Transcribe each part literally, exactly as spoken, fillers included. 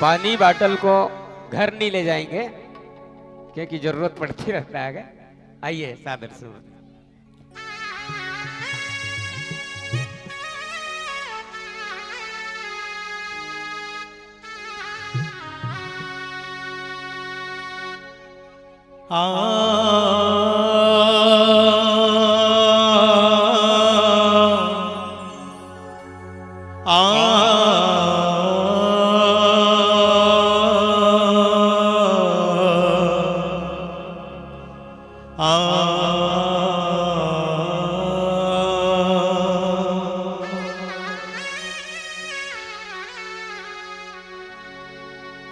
पानी बाटल को घर नहीं ले जाएंगे, क्योंकि जरूरत पड़ती रहता है। आइए, सादर सुमन।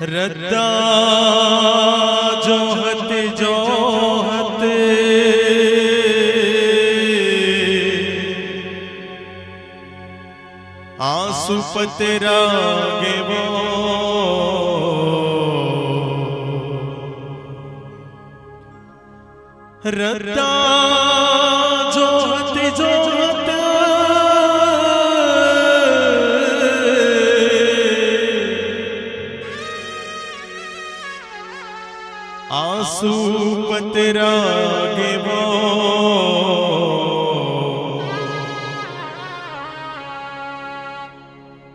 रद्दा जोहत जोहत आंसू पतरा गे वो। रद्दा जोहत जोहत आंसू पतरा गे वो।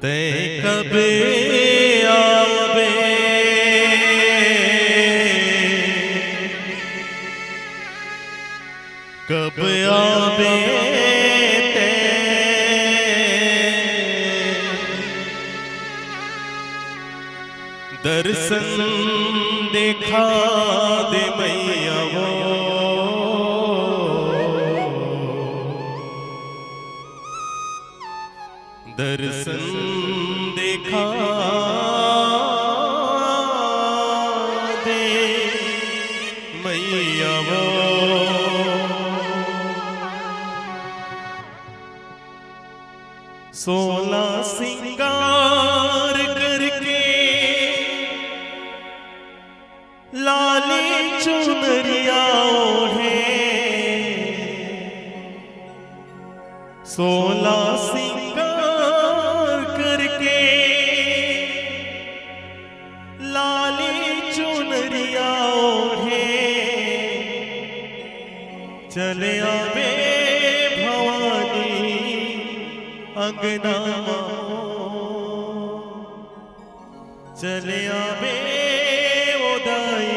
तैं कब आबे, कब आबे तैं? दर्शन देखा दे मैया वो। दर्शन देखा दे मैया वो। सोला सिंगार करके लाली चुनरिया ओढ़े, सोला सिंगार करके लाली चुनरिया ओढ़े। चले आबे भवानी अंगना मा। चले आबे ओ दाई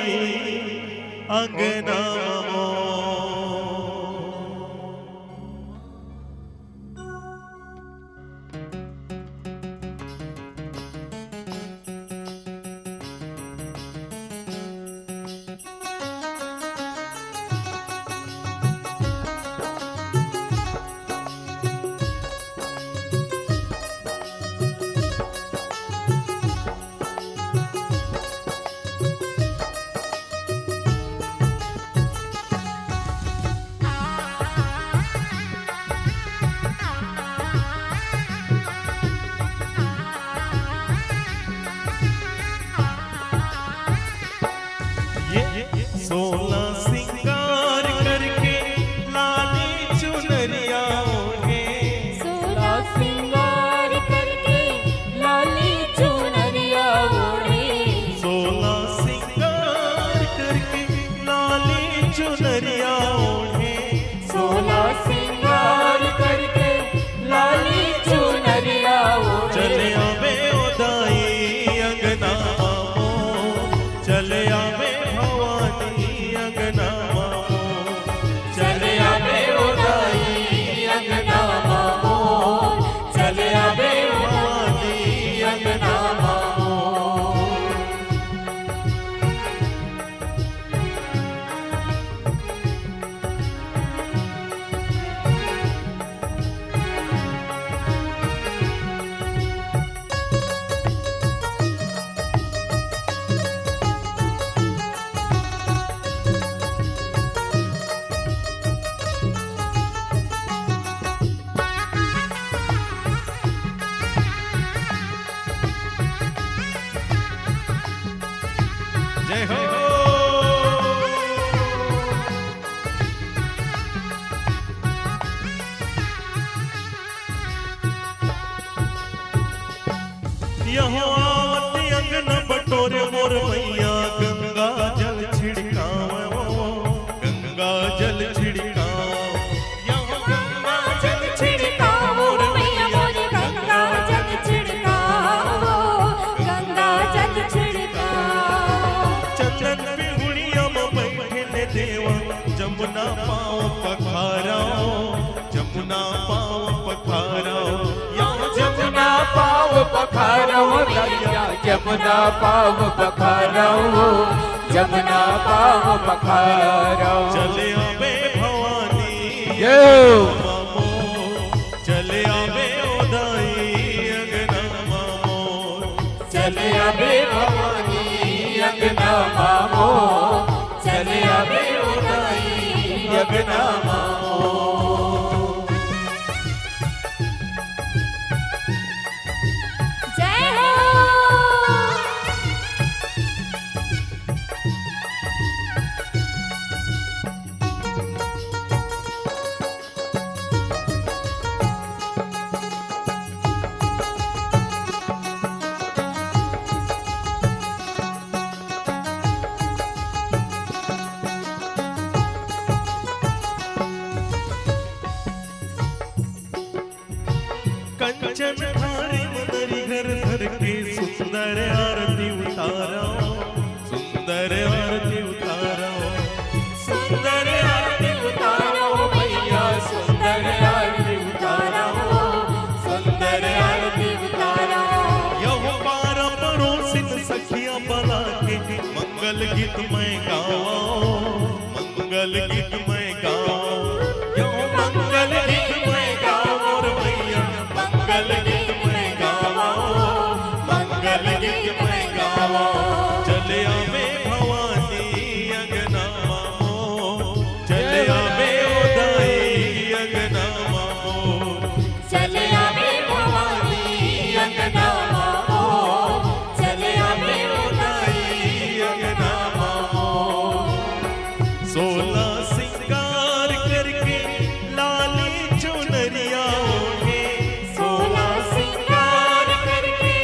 अंगना मा। ये सोला सिंगार करके लाली चुनरिया ओढ़े। सोला सिंगार करके लाली चुनरिया ओढ़े। सोला सिंगार करके लाली चुनरिया ओढ़े। सोला सिंगार करके लाली चुनरिया ओढ़े। चले आबे ओ दाई अंगना मा मोर, चले आबे भवानी अंगना मा मोर। चले आबे ओ दाई अंगना मा मोर, चले आबे भवानी अंगना मा मोर। जय हो। यहो आवत अंगन मोर मैया गंगा जल छिड़काओ, गंगा जल छिड़काओ, या गंगा जल छिड़काओ, मोर मैया मोर गंगा जल छिड़काओ, गंगा जल छिड़काओ। चंदन पिहुड़िया म बैठे ने देवा, जमुना पाँव पखाराओ, जमुना पाँव पखाराओ, या जमुना पाँव पखाराओ, या जमुना पाँव पखाराओ, जमुना पाँव पखाराओ। चले आवे भवानी ये। मामो, चले आवे ओ दाई अंगना मामो, चले आवे भवानी अंगना मामो, चले आवे ओ दाई अंगना मामो। जय हो। कंचन थारी म नरिहर धर के सुंदर आरती उतारो, सुंदर आरती उतारो, सुंदर आरती उतारो भैया, सुंदर आरती उतारो, सुंदर आरती उतारो। यहो पारा परोसिन सखिया बला के मंगल गीत मैं गाओ, मंगल गीत मैं गाओ, यो मंगल गीत मैं गाओ रे भैया, मंगल गीत मैं गाओ, मंगल गीत मैं गाओ। चले आवे भवानी अंगना मामो, चले आवे ओ दाई अंगना मामो, चले आवे भवानी अंगना मामो, चले आवे ओ दाई अंगना मामो। सोला सिंगार करके लाली चुनरिया ओढ़े, सोला सिंगार करके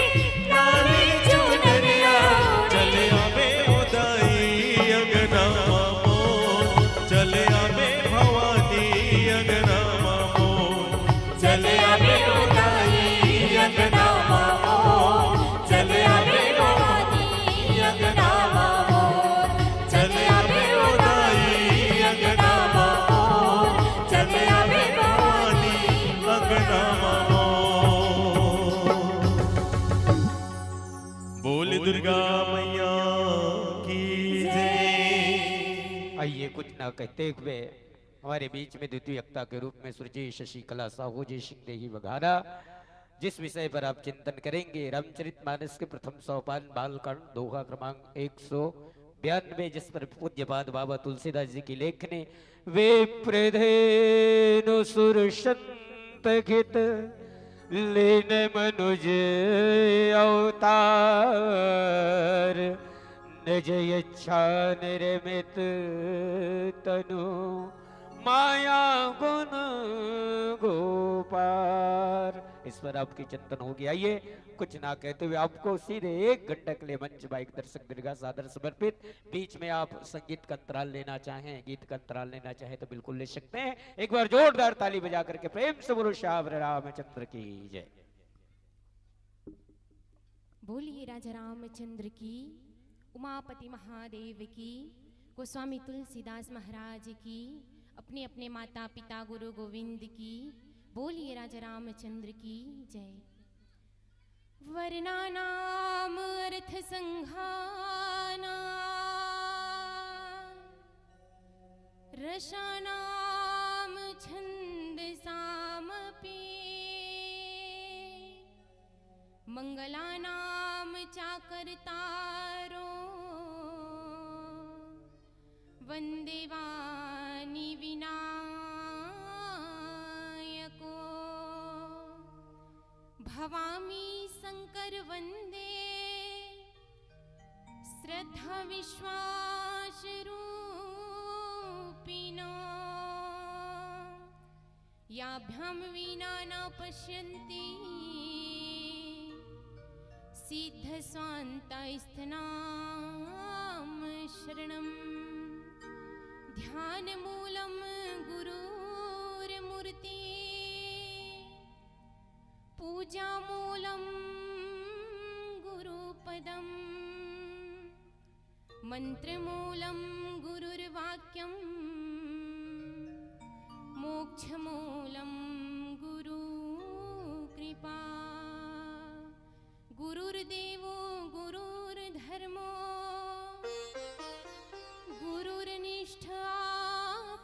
लाली चुनरिया ओढ़े। चले आवे ओ दाई अंगना मामो, चले आवे भवानी अंगना मामो, चले आवे ओ दाई अंगना मामो, चले आवे भवानी अंगना मामो, चले आवे ओ दाई अंगना मामो, चले आवे भवानी अंगना मामो। बोल दुर्गा मैया की जय। आइए, कुछ ना कहते हुए हमारे बीच में द्वितीय वक्ता के रूप में सुरजी शशिकला साहू जी सिंह देही बघारा, जिस विषय पर आप चिंतन करेंगे, रामचरित मानस के प्रथम सोपान बालकांड दोहा क्रमांक एक सौ बयानबे, जिस पर पूज्यपाद बाबा तुलसीदास जी की लेखनी, विप्रधेनु सुर संत खित लीन मनुज अवतार, निज इच्छा निर्मित तनु माया गुण गोपार। इस पर आपकी चिंतन होगी। आइए, कुछ ना कहते हुए आपको सीधे एक घंटा के लिए मंच पर एक दर्शक दीर्घा सादर समर्पित। बीच में आप संगीत का अंतराल लेना चाहें, गीत का अंतराल लेना चाहें तो बिल्कुल ले सकते हैं। एक बार जोरदार ताली बजा करके प्रेम से बोलो सियावर रामचंद्र की जय। बोलिए राजा रामचंद्र की, उमापति महादेव की, गोस्वामी तुलसीदास महाराज की, अपने अपने माता पिता गुरु गोविंद की। बोलिए राजा रामचंद्र की जय। वर्णानाम अर्थ संघाना, रसानाम छंदसामपि, मंगलानाम चाकर्तारो वंदे वाणी विनायको। भवामी शंकर वंदे श्रद्धा विश्वास रूपिणो। याभ्याम विना न पश्यन्ति सिद्धस्वान्तास्तनां शरणम्। ध्यानमूलं गुरोर्मूर्ति, पूजामूलं गुरुपदम्, मन्त्रमूलं गुरुर्वाक्यम्, मोक्षमूलं गुरुकृपा। गुरुर्देवो गुरुर्धर्मो गुरुर्निष्ठा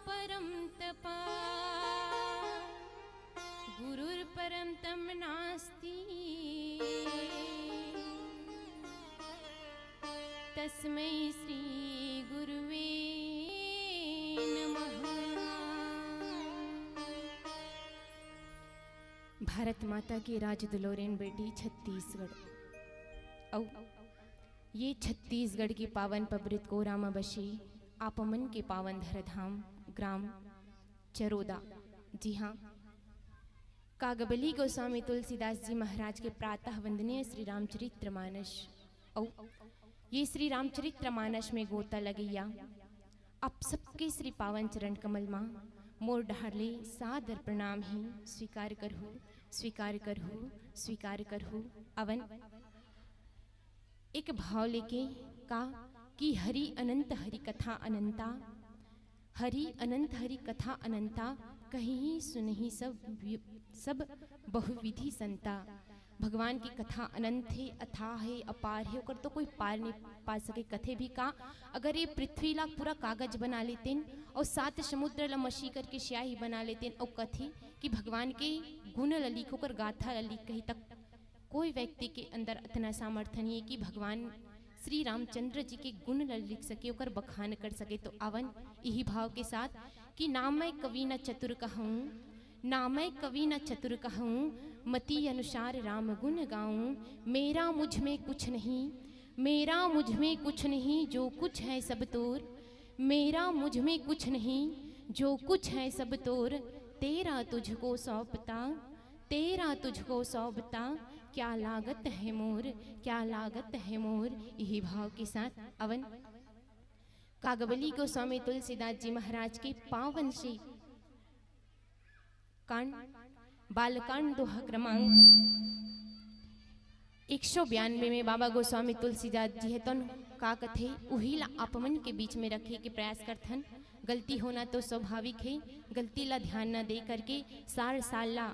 परं तप। गुरुर्परं तप नास्ति, तस्मै श्री गुरुवे नमः। भारत माता के राज दुलोरेन बेटी छत्तीसगढ़, अउ ये छत्तीसगढ़ के पावन पवित्र कोरा म बसे आप मन के पावन धरधाम ग्राम चरोदा। जी हाँ, कागबली गोस्वामी तुलसीदास जी महाराज के प्रातः वंदनीय श्री रामचरित्र मानस, अउ ये श्री रामचरित्र मानस में गोता लगैया आप सबके श्री पावन चरण कमल मा मोर डहार ले सादर प्रणाम हे। स्वीकार करहु, स्वीकार करहु, स्वीकार करहु। अवन एक भाव लेके का कि हरि अनंत हरि कथा अनंता, हरि अनंत हरि कथा अनंता, कहिहीं सुनहिं सब वि-, सब बहुविधि संता। भगवान के कथा अनंत हे, अथाह हे, अपार हे, ओकर तो कोई पार नहीं पा सके। कथे भी का, अगर ये पृथ्वी ला पूरा कागज बना लेतेन अउ सात समुद्र ला मसी करके स्याही बना लेतेन अउ कथे कि भगवान के गुण ला लिख, ओकर गाथा ला लिख, कहीं तक कोई व्यक्ति के अंदर अतना सामर्थ्य नहीं है कि भगवान श्री रामचंद्र जी के गुण ल लिख सके, ओकर बखान कर सके। तो अवन इही भाव के साथ कि ना मैं कवि न चतुर कहूँ, ना मैं कवि न चतुर कहूँ, मति अनुसार राम गुण गाऊँ। मेरा मुझ में कुछ नहीं, मेरा मुझ में कुछ नहीं, जो कुछ है सब तोर। मेरा मुझ में कुछ नहीं, जो कुछ है सब तोर। तेरा तुझको सौंपता, तेरा तुझको सौंपता, क्या लागत है मोर, क्या लागत है मोर। इही भाव के साथ अवन कागबली गोस्वामी तुलसीदास जी महाराज के पावन श्री कांड, बालकांड दोहा क्रमांक एक सौ बयानवे में बाबा गोस्वामी तुलसीदास जी हे तन का कथे, उही ला आप मन के बीच में रखे के प्रयास करथन। गलती होना तो स्वाभाविक हे, गलती ला ध्यान न दे करके सार सार ला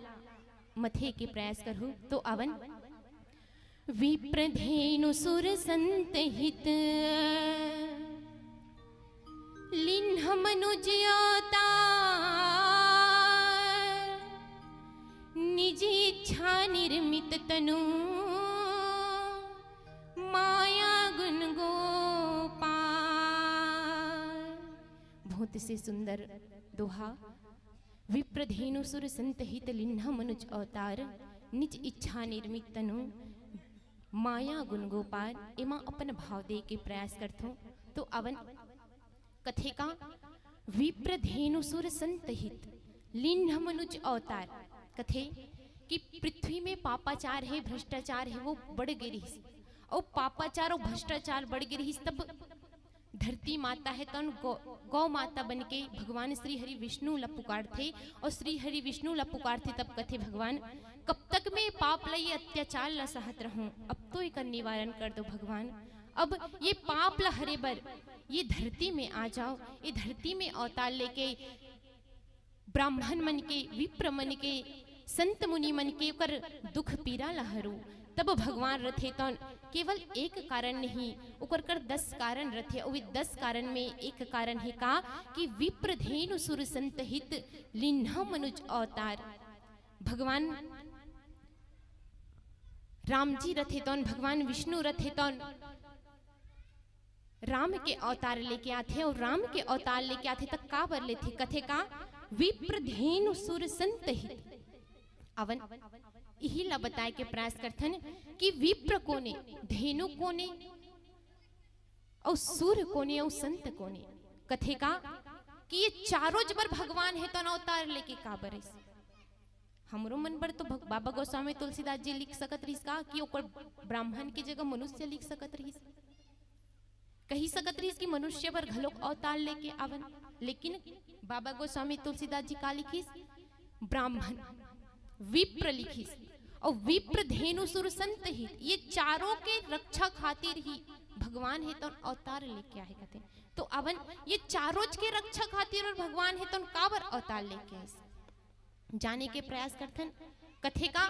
मथे के प्रयास करहु। तो अवन विप्रधेनु सुर संत हित, लिन्ह मनुज अवतार, निज इच्छा निर्मित तनु, माया गुण गोपाल। बहुत से सुंदर दोहा। विप्रधेनु सुर संत हित, लिन्ह मनुज अवतार, निज इच्छा निर्मित तनु, माया गुण गोपाल। एमा अपन भाव दे के प्रयास करथों। तो अवन कथे का, विप्रधेनु सुर संत हित, लिन्ह मनुज अवतार। कथे कि पृथ्वी में पापाचार हे, भ्रष्टाचार हे, वो बढ़ गे रिहिस, अउ पापाचार अउ भ्रष्टाचार बढ़ गे रिहिस, तब धरती माता हे तौन गौ, गौ माता बन के भगवान श्री हरि विष्णु ला पुकारथे, अउ श्री हरि विष्णु ला पुकारथे तब कथे भगवान, कब तक मैं पाप ला, ये अत्याचार ला सहत रहूं, अब तो एकर निवारण कर दो भगवान। अब ये पाप ला हरे बर ये धरती में आ जाओ, ये धरती में अवतार लेके ब्राह्मण मन के, विप्र मन के, संत मुनि मन के ओकर दुख पीरा ला हरू। तब भगवान रथे तौन केवल एक कारण नहीं, ओकर कर दस कारण रथे। अउ ये दस कारण में एक कारण हे का कि विप्र धेनु सुर संत हित, लिन्ह मनुज अवतार। भगवान राम जी रथे तौन, भगवान विष्णु रथे तौन, राम के अवतार लेके आथे, अउ राम के अवतार लेके आथे त का बर लेथे? कथे का, विप्र धेनु सुर संत हित। अवन इही ला बताए के प्रयास करथन कि विप्र कोने, धेनु कोने, अउ सुर कोने, अउ संत कोने। कथे का कि ये चारों जबर भगवान हे तौन अवतार लेके का बर आइस? हमरो मन बर तो भग-, बाबा गोस्वामी तुलसीदास जी लिख सकत रहिस का कि ओकर ब्राह्मण के जगह मनुष्य लिख सकत रहिस? कही सकत रहिस कि मनुष्य बर घलोक अवतार लेके आवन, लेकिन बाबा गोस्वामी तुलसीदास जी का लिखिस? ब्राह्मण, विप्र लिखिस। और विप्र, धेनु, सुर, संत, हित, ये चारों के रक्षा खातिर ही भगवान हे तौन अवतार लेके आहे कथे। तो अवन ये चारों के रक्षा खातिर और भगवान हे तौन काबर अवतार लेके आइस, जाने के प्रयास करथन। कथे का,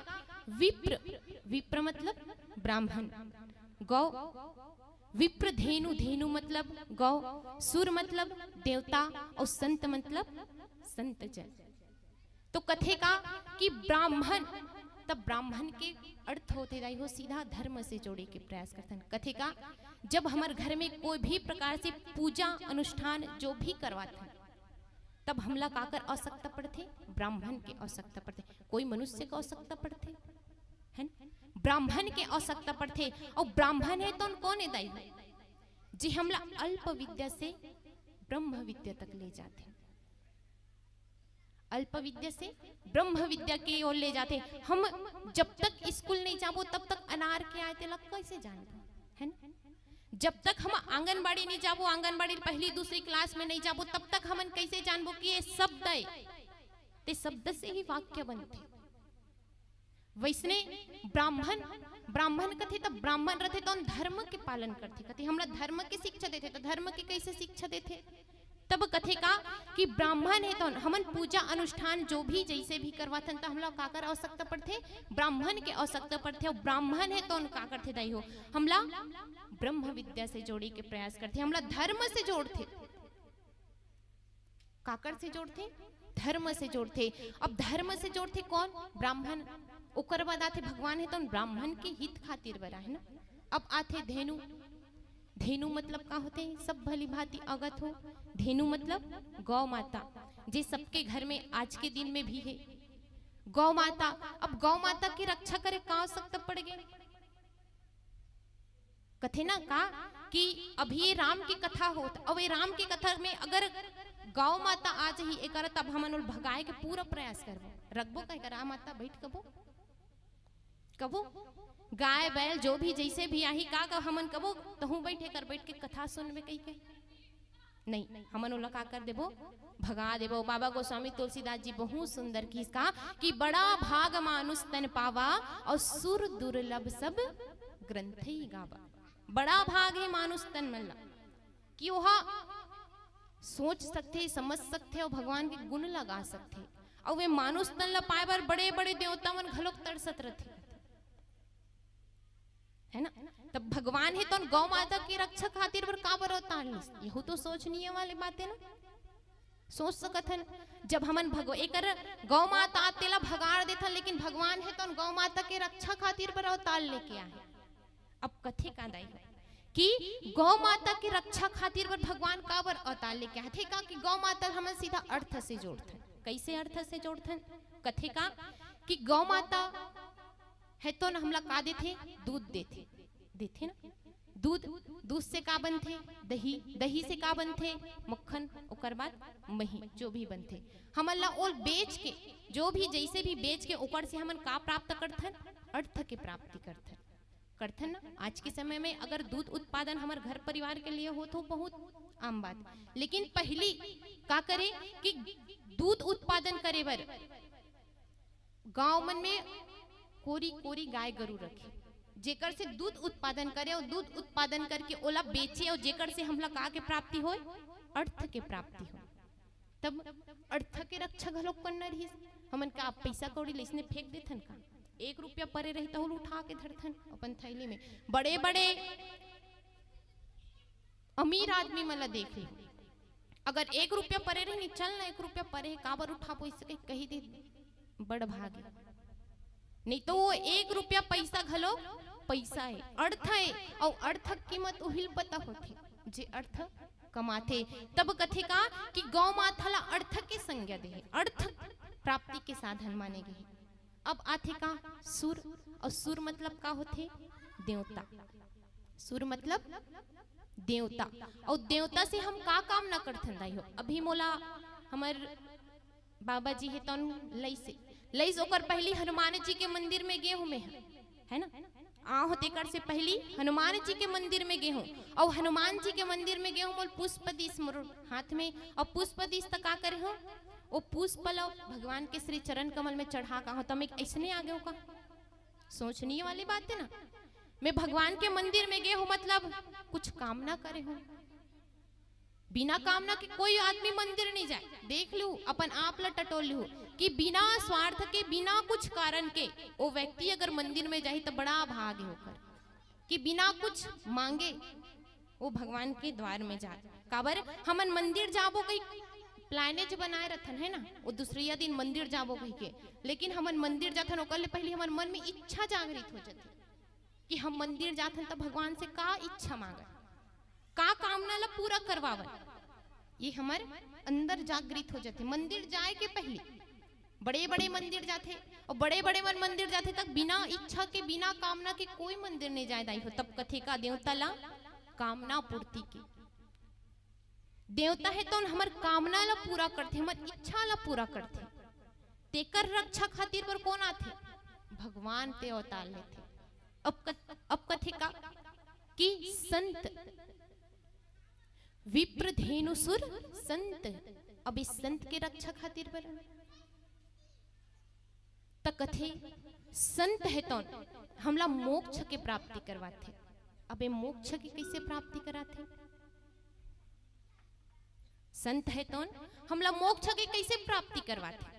विप्र, विप्र मतलब ब्राह्मण, गौ, विप्र धेनु, धेनु मतलब गौ, सुर मतलब देवता, और संत मतलब संत जन। तो कथे का कि ब्राह्मण, तब ब्राह्मण के अर्थ होथे दाई हो, सीधा धर्म से जोड़े के प्रयास करथन। कथे का, जब हमर घर में कोई भी प्रकार से पूजा अनुष्ठान जो भी करवाथन, तब हमला काकर आवश्यकता पड़थे? ब्राह्मण के आवश्यकता पड़थे। कोई मनुष्य के आवश्यकता पड़थे, है ना? ब्राह्मण के आवश्यकता पड़थे। और ब्राह्मण हे तौन कौन हे दाई? जे हमला अल्प विद्या से ब्रह्म विद्या तक ले जाथे, अल्प विद्या से ब्रह्म विद्या के ओर ले जाथे। हम जब तक स्कूल नहीं जाबो, तब तक अनार के आय, तेला कैसे जानबो, है ना? जब तक हम आंगनबाड़ी नहीं जाबो, आंगनबाड़ी पहली दूसरी क्लास में नहीं जाबो, तब तक हमन कैसे जानबो कि ये शब्द है? ते शब्द से ही वाक्य बनथे। वैसने ब्राह्मण, ब्राह्मण कथे, तब ब्राह्मण रथे तो धर्म के पालन करथे, कथे हमला धर्म के शिक्षा देथे। तो धर्म के कैसे शिक्षा देथे? तब कथे का कि ब्राह्मण हे तौन हमन पूजा अनुष्ठान जो भी जैसे भी करवाथन, त हमला काकर आवश्यकता पड़थे? ब्राह्मण के आवश्यकता पड़थे। और ब्राह्मण हे तौन का करथे दाई हो? हमला ब्रह्म विद्या से जोड़े के प्रयास करथे, हमला धर्म से जोड़थे। काकर से जोड़थे? धर्म से जोड़थे। अब धर्म से जोड़थे कौन? ब्राह्मण। ओकर बाद आथे भगवान हे तौन ब्राह्मण के हित खातिर बरा, है ना? अब आथे धेनु। धेनु मतलब का होथे? सब भली भांति अवगत हो। धेनु मतलब गौ माता, जे सबके घर में आज के दिन में भी है गौ माता। अब गौ माता की रक्षा करे का आवश्यकता पड़ गए? कथे ना का कि अभी ये राम की कथा होत, अब ये राम की कथा में अगर गौ माता आ जाही एकरा, तब हमन ओला भगाए के पूरा प्रयास करबो। रखबो का एकरा, आ माता बैठ कबो, कबो गाय बैल जो भी जैसे भी आही का, का हमन कबो तहूँ बैठे कर बैठ के कथा सुनबे कही के? नहीं, हमन ओला का कर देबो? भगा देबो। बाबा गोस्वामी तुलसीदास जी बहुत सुंदर किहिस का कि बड़ा भाग मानुष तन पावा और सुर दुर्लभ सब ग्रंथई गावा। बड़ा भाग हे मानुष तन मन ला कि ओहा सोच सकथे, समझ सकथे और भगवान के गुण ला गा सकथे। और वे मानुष तन ला पाए बर बड़े-बड़े देवता मन घलोक तरसत रथे, है ना? तब भगवान हे तौन गौ माता की रक्षा खातिर बर काबर अवतार लिस? यहू तो सोचनीय वाली बात है ना। सोच सकत हन, जब हमन भगव-, एकर गौ माता तेला भगाड़ देथन, लेकिन भगवान हे तौन गौ माता के रक्षा खातिर बर अवतार लेके आए। अब कथे का दाई हो कि गौ माता के रक्षा खातिर बर भगवान काबर अवतार लेके आथे का कि गौ माता हमन सीधा अर्थ से जोड़थन। कैसे अर्थ से जोड़थन? कथे का कि गौ माता हे तौन हमला का देथे? दूध देथे, देथे ना। दूध, दूध से का बनथे? दही, दही से का बनथे? मक्खन, ओकर बाद मही, जो भी बनथे। हमन ला ओल बेच के, जो भी जैसे भी बेच के ओकर से हमन का प्राप्त करथन? अर्थ के प्राप्ति करथन, करथन ना। आज के समय में अगर दूध उत्पादन हमर घर परिवार के लिए हो तो बहुत आम बात, लेकिन पहली का करे कि दूध उत्पादन करे बर गांव मन में कोरी कोरी गाय गरु रखे, जेकर से दूध उत्पादन करे और दूध उत्पादन करके ओला बेचे और जेकर से हमला का के प्राप्ति होए? अर्थ के प्राप्ति होए। तब अर्थ के रक्षा घलोक करना रहिस। हमन का पैसा कौड़ी लइसने फेंक देथन का? एक रुपया परे रही तो उठा के धरथन अपन थैली में। बड़े बड़े अमीर आदमी मन ला देख ले, अगर एक रुपया परे रही, "चल ना, एक रुपया परे हे, काबर उठाबो?" इसे कही, कही दे, बड़ भागे। नहीं तो वो एक रुपया पैसा घलो पैसा है, अर्थ है, और अर्थ की कीमत उहिल पता होथे जे अर्थ कमाथे। तब कथे का कि गौ माता ला अर्थ के संज्ञा दे, अर्थ प्राप्ति के साधन माने गए। अब आथे का सुर, और सुर मतलब का होथे? देवता। सुर मतलब देवता। और देवता से हम का कामना करथन दाई हो? अभी मोला हमर बाबा जी हे तौन लइसे, लइस, ओकर पहिली हनुमान जी के मंदिर में गे हूँ मैं, है ना? आहो, तेकर से पहिली हनुमान जी के मंदिर में गे हूँ, अउ हनुमान जी के मंदिर में गे हूँ, मोल पुष्प दिस मोर हाथ में, अउ पुष्प दिस त का करे हूँ, ओ पुष्प ल भगवान के श्री चरण कमल में चढ़ा का हूँ, त मैं अइसने आ गे हूँ का? सोचनीय वाली बात है ना। मैं भगवान के मंदिर में गे हूँ, मतलब कुछ कामना करे हूँ। बिना कामना के कोई आदमी मंदिर नहीं जाए। देख लू, अपन आप ला टटोल लू कि बिना स्वार्थ के, बिना कुछ कारण के वो व्यक्ति अगर मंदिर में जाही, त बड़ा भाग है ओकर कि बिना कुछ मांगे वो भगवान के द्वार में जाए। काबर, हमन मंदिर जाबो कही प्लानेज बनाए रथन, है ना, वो दूसरिया दिन मंदिर जाबो कही के, लेकिन हमन मंदिर जाथन, ओकर ले पहले हमर मन में इच्छा जागृत हो जाथे कि हम मंदिर जाथन, त भगवान से का इच्छा मांगन, का कामना ला पूरा करवावन, ये हमर अंदर जागृत हो जाथे। मंदिर जाए के पहले, बड़े बड़े मंदिर जाथे, अउ बड़े बड़े मन मंदिर जाथे, तक बिना इच्छा के, बिना कामना के कोई मंदिर नहीं जाए दाई हो। तब कथे का, देवता ला कामना पूर्ति के, देवता है तो हमर कामना ला पूरा करथे, हमर इच्छा ला पूरा करथे। तेकर रक्षा खातिर बर कौन आथे? भगवान ते अवतार लेथे। अब कथ-, अब कथे का कि संत, विप्र धेनु सुर संत, अब इस संत के रक्षा खातिर बर त कथे, संत है तौन हमला मोक्ष के प्राप्ति करवाथे। अबे मोक्ष के कैसे प्राप्ति कराथे? संत है तौन हमला मोक्ष के कैसे प्राप्ति करवाथे?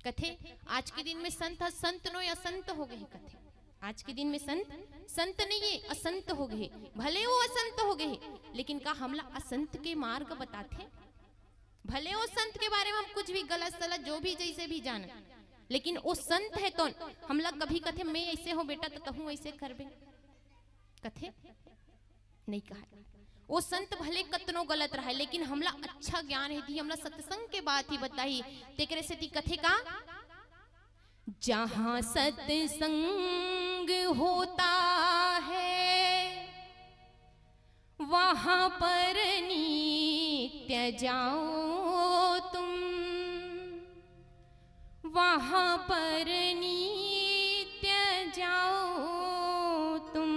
कथे, आज के दिन में संत ह संत नो या संत हो गए कथे। आज के दिन में संत संत नहीं है, असंत हो गए। भले वो असंत हो गए, लेकिन का हमला असंत के मार्ग बताथे? भले वो संत के बारे में हम कुछ भी गलत सलत जो भी जैसे भी जाने, लेकिन वो संत है तौन हमला कभी कथे, मैं ऐसे हो बेटा, त तहूँ ऐसे करबे, कथे? नहीं कहा। वो संत भले कतनो गलत रहा है, लेकिन हमला अच्छा ज्ञान है दी, हमला सत्संग के बात ही बताही। तेकरे सेती कथे का, जहाँ सत्संग होता है, वहाँ पर नित्य जाओ तुम, वहाँ पर नित्य जाओ तुम।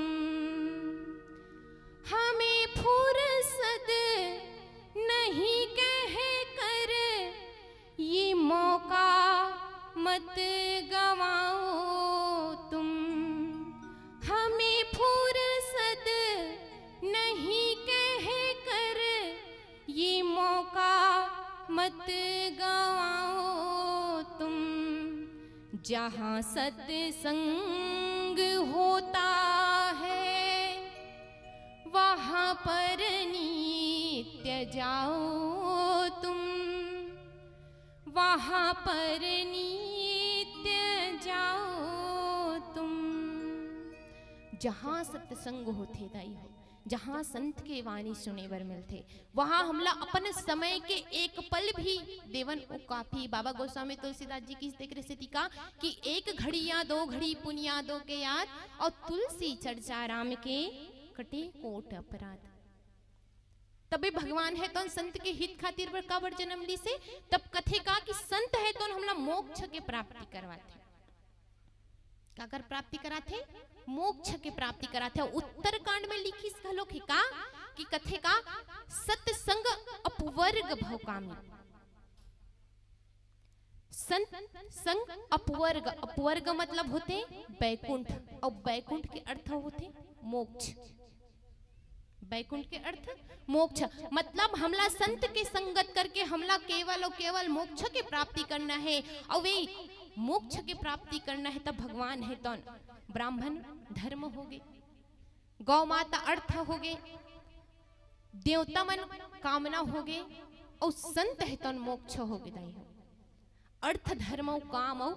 हमें फुर्सत नहीं कह कर ये मौका मत गवाओ तुम। हमें फुर्सत नहीं कह कर ये मौका मत गवाओ तुम। जहाँ सत्संग होता है, वहाँ पर नित्य जाओ तुम, वहाँ पर नित्य जाओ तुम। जहाँ सत्संग होथे दाई हो, जहाँ संत के वाणी सुने बर मिलथे, वहाँ हमला अपन समय के एक पल भी देवन ओ काफी। बाबा गोस्वामी तुलसीदास जी की तेकरे सेती का कि एक घड़िया दो घड़ी पुनिया दो के याद, और तुलसी चर्चा राम के कटे कोट अपराध। तबे भगवान है तौन संत के हित खातिर बर काबर जन्म लीसे? तब कथे का कि संत है तौन हमला मोक्ष के प्राप्ति करवाथे। काकर प्राप्ति कराथे? मोक्ष के प्राप्ति कराथे। उत्तरकांड में लिखिस घलोक हे का कि कथे का, सत्संग अपवर्ग भवकामी। संत संग अपवर्ग, अपवर्ग मतलब होथे बैकुंठ, अउ बैकुंठ के अर्थ होथे मोक्ष। बैकुंठ के अर्थ मोक्ष, मतलब हमला संत के संगत करके हमला केवल अउ केवल मोक्ष के प्राप्ति करना है। अउ वे मोक्ष के प्राप्ति करना है, तब भगवान है तौन ब्राह्मण धर्म होगे, गौ माता अर्थ होगे, देवता मन कामना होगे, अउ संत है तौन मोक्ष होगे दाई हो। अर्थ, धर्म अउ काम अउ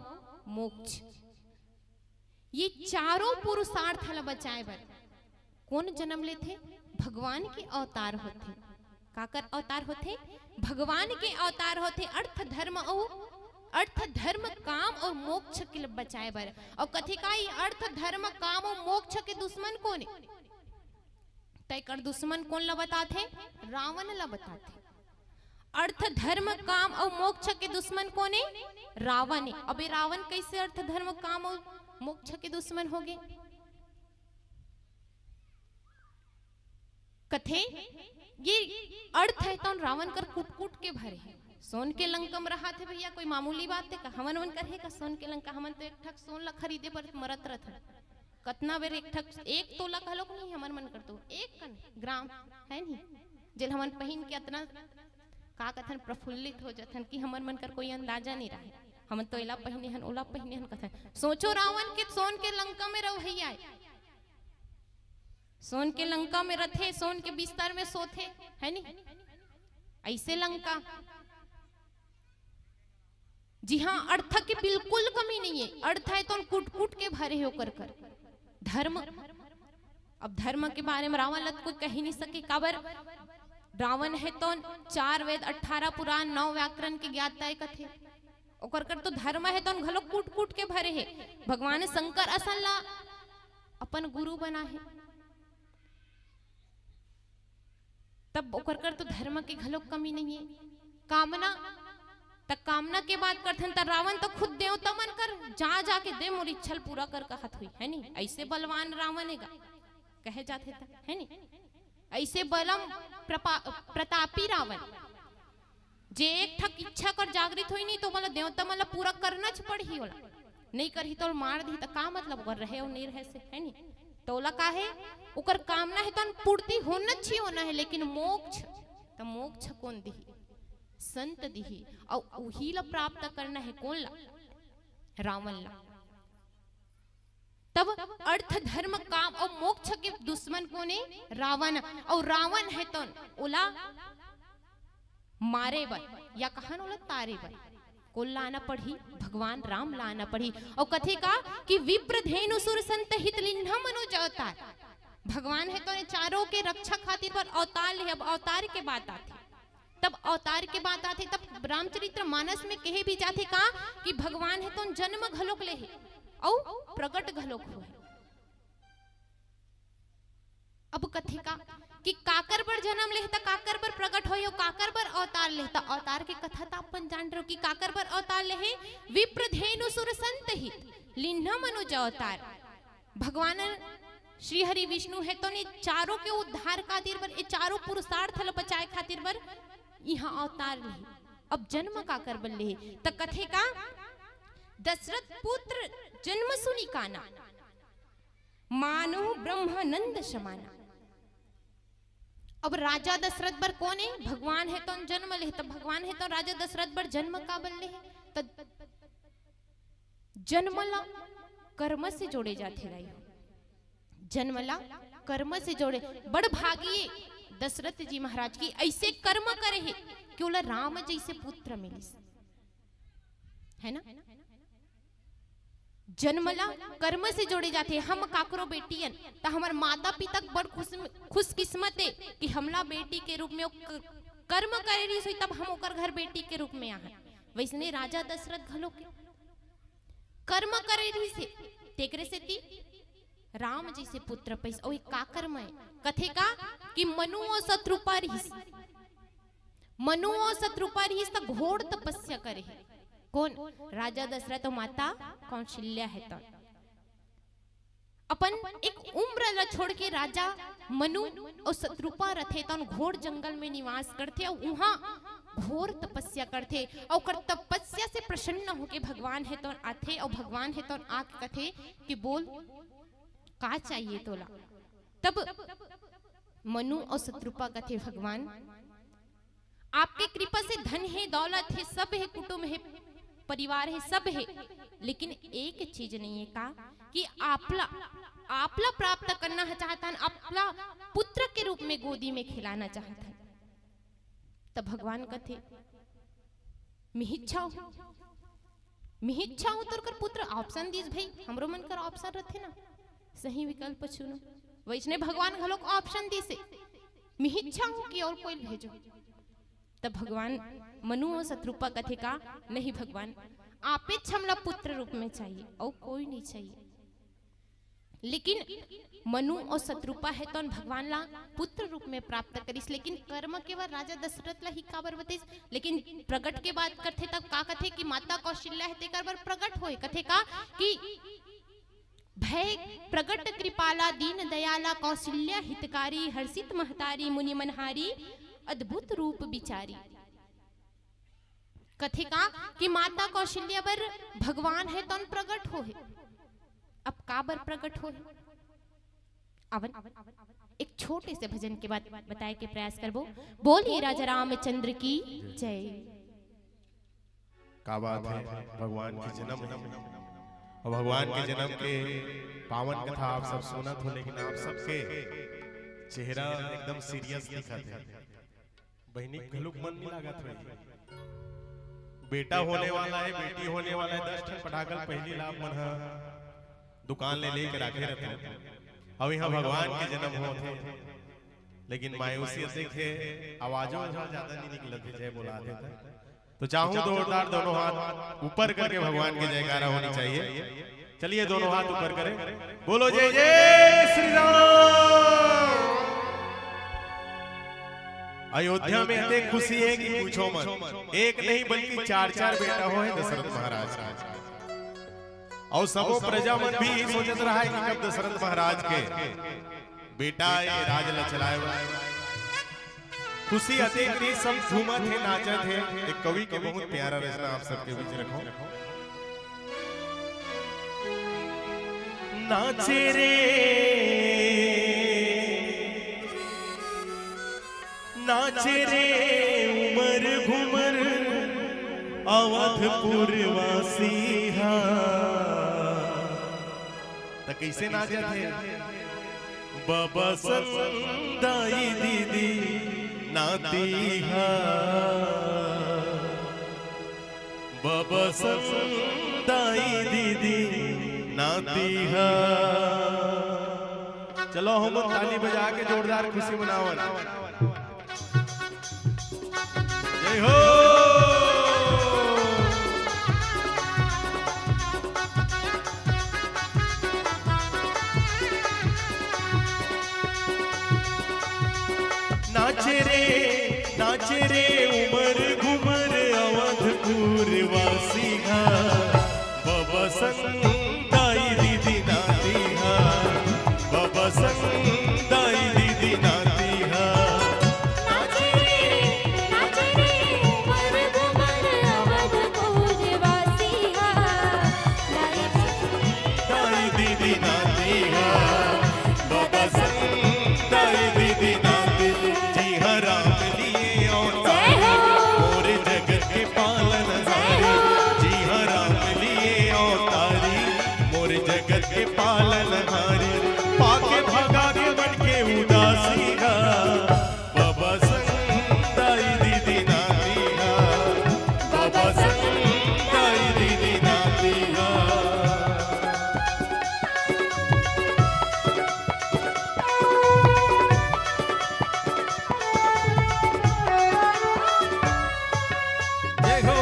मोक्ष, ये चारों पुरुषार्थ ला बचाए बर कौन जन्म लेथे? भगवान के अवतार होथे। काकर अवतार होथे? भगवान के अवतार होथे। अर्थ, धर्म अउ अर्थ, धर्म, काम अउ मोक्ष के ल-, बचाए बर। अउ कथे का, ई अर्थ, धर्म, काम अउ मोक्ष के दुश्मन कौन हे? त एकर दुश्मन कौन ला बताथे? रावण ला बताथे। अर्थ, धर्म, काम अउ मोक्ष के दुश्मन कोन ए? रावण ए। अबे रावण कइसे अर्थ, धर्म, काम अउ मोक्ष के दुश्मन होगे? कथे, ये अर्थ हे तौन रावण कर कूट-कूट के भरे हे। सोन के लंका म रहाथे भइया, कोई मामूली बात हे का? हमन मन कर हे का सोन के लंका? हमन तो एक ठक सोन ला खरीदे बर मरत रथन। कतना बेर एक ठक, एक तोला घलोक नहीं हमन मन कर तो, एक कन ग्राम हे नहीं, जेल हमन पहिन के अतना, का कथन, प्रफुल्लित हो जथन कि हमन मन कर कोई अंदाजा नहीं रहे। हमन तो एला पहिने हन, ओला पहिने हन कथन। सोचो रावण के सोन के लंका में रहवइया हे। सोन के लंका में रथे, सोन के बिस्तर में सोथे, हे नी? अइसे लंका, जिहां अर्थ के बिल्कुल कमी नहीं हे, अर्थ हे तौन कूट-कूट के भरे हे ओकर कर। धर्म, अब धर्म के बारे में रावण ला तो कोई कहि नहीं सके, काबर रावण हे तौन चार वेद, अठारह पुराण, नौ व्याकरण के ज्ञाता हे कथे। ओकर कर तो धर्म हे तौन घलो कूट-कूट के भरे हे। भगवान शंकर असन ला अपन गुरु बना हे। तब ओकर कर तो धर्म के घलो कमी नहीं हे। कामना, त कामना के बात करथन त रावण तो खुद देवता मन कर जा जा के दे मोर इच्छा ल पूरा कर कहत होही, हे नी? अइसे बलवान रावण हे गा, कहे जाथे त, हे नी? अइसे बलम प्रपा-, प्रतापी रावण। जे एक ठक इच्छा कर जागृत होई नहीं, तो मतलब देवता मतलब पूरा करना च पड़ही ओला। नहीं करही तो मार दिही, त का मतलब ओकर रहे अउ नहीं रहे से, हे नी? तो ओला का हे, ओकर कामना हे, तन पूर्ति होना च होना हे, लेकिन मोक्ष, त मोक्ष कोन दिही? संत दिही। अउ उही ला प्राप्त करना हे, कोन ला? रावण ला। तब अर्थ, धर्म, काम अउ मोक्ष के दुश्मन कोन ए? रावण। अउ रावण हे तौन ओला मारे बर या कहन ओला तारे बर कोन ला आना पड़ही? भगवान राम ला आना पड़ही। अउ कथे का कि विप्र धेनु सुर संत हित लिन्हम अनुज अवतार। भगवान हे तौन चारों के रक्षा खातिर बर अवतार ले। अब अवतार के बात आथे, तब अवतार के बात आथे, तब रामचरित्र मानस में कहे भी जाथे का कि भगवान हे तौन जन्म घलोक ले हे अउ प्रगट घलोक होय। अब कथे का कि काकर बर जन्म लेहे त काकर बर प्रगट होय अउ काकर बर अवतार लेहे, त अवतार के कथा त अपन जान रहो कि काकर बर अवतार लेहे। विप्र धेनु सुर संत हित लिन्हम अनुज अवतार। भगवान श्री हरि विष्णु हे तौन ये चारों के उद्धार खातिर बर, ये चारों पुरुषार्थ ल बचाए खातिर बर इहां अवतार लेहे। अब जन्म काकर बर लेहे? त कथे का, दशरथ पुत्र जन्म सुनि काना, मानो ब्रह्मानंद समाना। अब राजा दशरथ बर कोन ए? भगवान हे तौन जन्म लेहे, त भगवान हे तौन राजा दशरथ बर जन्म काबर लेहे? त जन्म ला कर्म से जोड़े जाथे दाई हो। जन्म ला कर्म से जोड़े। बड़ भागी दशरथ जी महाराज की अइसे कर्म करे हे कि ओला राम जइसे पुत्र मिलिस, हे ना? जन्म ला कर्म से जोड़े जाथे। हम काकरो बेटी अन, त हमर माता पिता बड़ खुश, खुशकिस्मत ए कि हमला बेटी के रूप में ओ क-, कर्म करे रहिस होही, तब हम ओकर घर बेटी के रूप में आहन। वइसने राजा दशरथ घलो के कर्म करे रहिस हे, तेकरे सेती राम जइसे पुत्र पइस। अउ ए का कर्म ए? कथे का कि मनु अउ शतरूपा रहिस, मनु अउ शतरूपा रहिस त घोर तपस्या करे हे। कोन? राजा दशरथ अउ माता कौशल्या हे तौन। अपन एक उम्र ला छोड़ के राजा मनु अउ शतरूपा रथे तौन घोर जंगल में निवास करथे अउ उहां घोर तपस्या करथे अउ ओकर तपस्या से प्रसन्न होके भगवान हे तौन आथे अउ भगवान हे तौन आके कथे कि बोल, का चाहिए तोला? तब मनु अउ शतरूपा कथे, भगवान, आपके कृपा से धन हे, दौलत हे, सब हे, कुटुंब हे, परिवार हे, सब हे, लेकिन एक चीज नहीं हे का कि आपला, आपला प्राप्त करना ह चाहत हन, आपला पुत्र के रूप में गोदी में खिलाना चाहत हन। तब भगवान कथे, मिहिच्छा हूं, मिहिच्छा हूं तोर कर पुत्र। Option दिस भई, हमरो मन कर option रथे ना, सही विकल्प चुनो। वइसने भगवान घलोक option दिस हे, मिहिच्छा हूं कि अउ कोई भेजो। तब भगवान मनु अउ शतरूपा कथे का, नहीं भगवान, आपेच हमला पुत्र रूप में चाहिए, अउ कोई नहीं चाहिए। लेकिन मनु अउ शतरूपा हे तौन भगवान ला पुत्र रूप में प्राप्त करिस, लेकिन कर्म केवल राजा दशरथ ला ही काबर बतिस? लेकिन प्रगट के बात करथे तब का कथे कि माता कौशल्या हे तेकर बर प्रगट होय। कथे का कि भय प्रगट कृपाला दीन दयाला कौशल्या हितकारी हर्षित महतारी मुनि मनहारी अद्भुत रूप बिचारी। कथे का कि माता कौशल्या बर भगवान हे तौन प्रगट होहे। अब काबर प्रगट होहे? अवन एक छोटे से भजन के बाद बताए के प्रयास करबो। बोलिए राजा रामचंद्र की जय। का बात है, भगवान के जन्म। और भगवान के जन्म के पावन कथा आप सब सुनत हो, लेकिन आप सबके चेहरा एकदम सीरियस दिखत है। बहिनी घलुक मन नहीं लागत होही। बेटा होने वाला है, बेटी होने वाला है, दस ठन पटाखा पहली लाभ मन ह दुकान ले लेके राखे रहते। अब यहाँ भगवान के जन्म होत हे, लेकिन मायूसी अतेक हे, आवाजो ह ज्यादा नहीं निकलत हे, जय बोलात हे त। तो चाहूं जोरदार दोनों हाथ ऊपर करके भगवान की जयकारा होनी चाहिए। चलिए दोनों हाथ ऊपर करें, बोलो जय जय श्री राम। अयोध्या में इतनी खुशी है कि पूछो मत, एक नहीं बल्कि चार चार बेटा होय दशरथ महाराज के। और सबो प्रजा मन भी सोचत रहा है कि कब दशरथ महाराज के बेटा ये राज ल चलाए बर। खुशी अतेक रहिस, सब झूमत हे, नाचत हे। एक कवि के बहुत प्यारा रचना आप सबके बीच रखो। नाचे रे, नाचे रे उमर घुमर अवधपुर वासी हा। त कइसे नाचत हे? बबसन दाई दीदी नाती हा, बबसन दाई दीदी नाती हा। चलो हम ताली बजा के जोरदार खुशी मनावन। जय हो। नाचे रे, नाचे रे उमर घुमर अवधपुर वासी हा। बबसन दाई दीदी नाती हा, बबसन दाई दीदी नाती हा। नाचे रे, नाचे रे उमर घुमर अवधपुर वासी हा। दाई दीदी नाती हा, बबसन दाई दीदी नाती। जी हा राम लिए अवतारी, मोरे जगत के पालन हारी। जी हा राम लिए अवतारी, मोरे जगत के पालन हारी। पाके भगा के मन के उदासी हा। बबसन दाई दीदी नाती हा, बबसन दाई दीदी नाती हा। जय हो।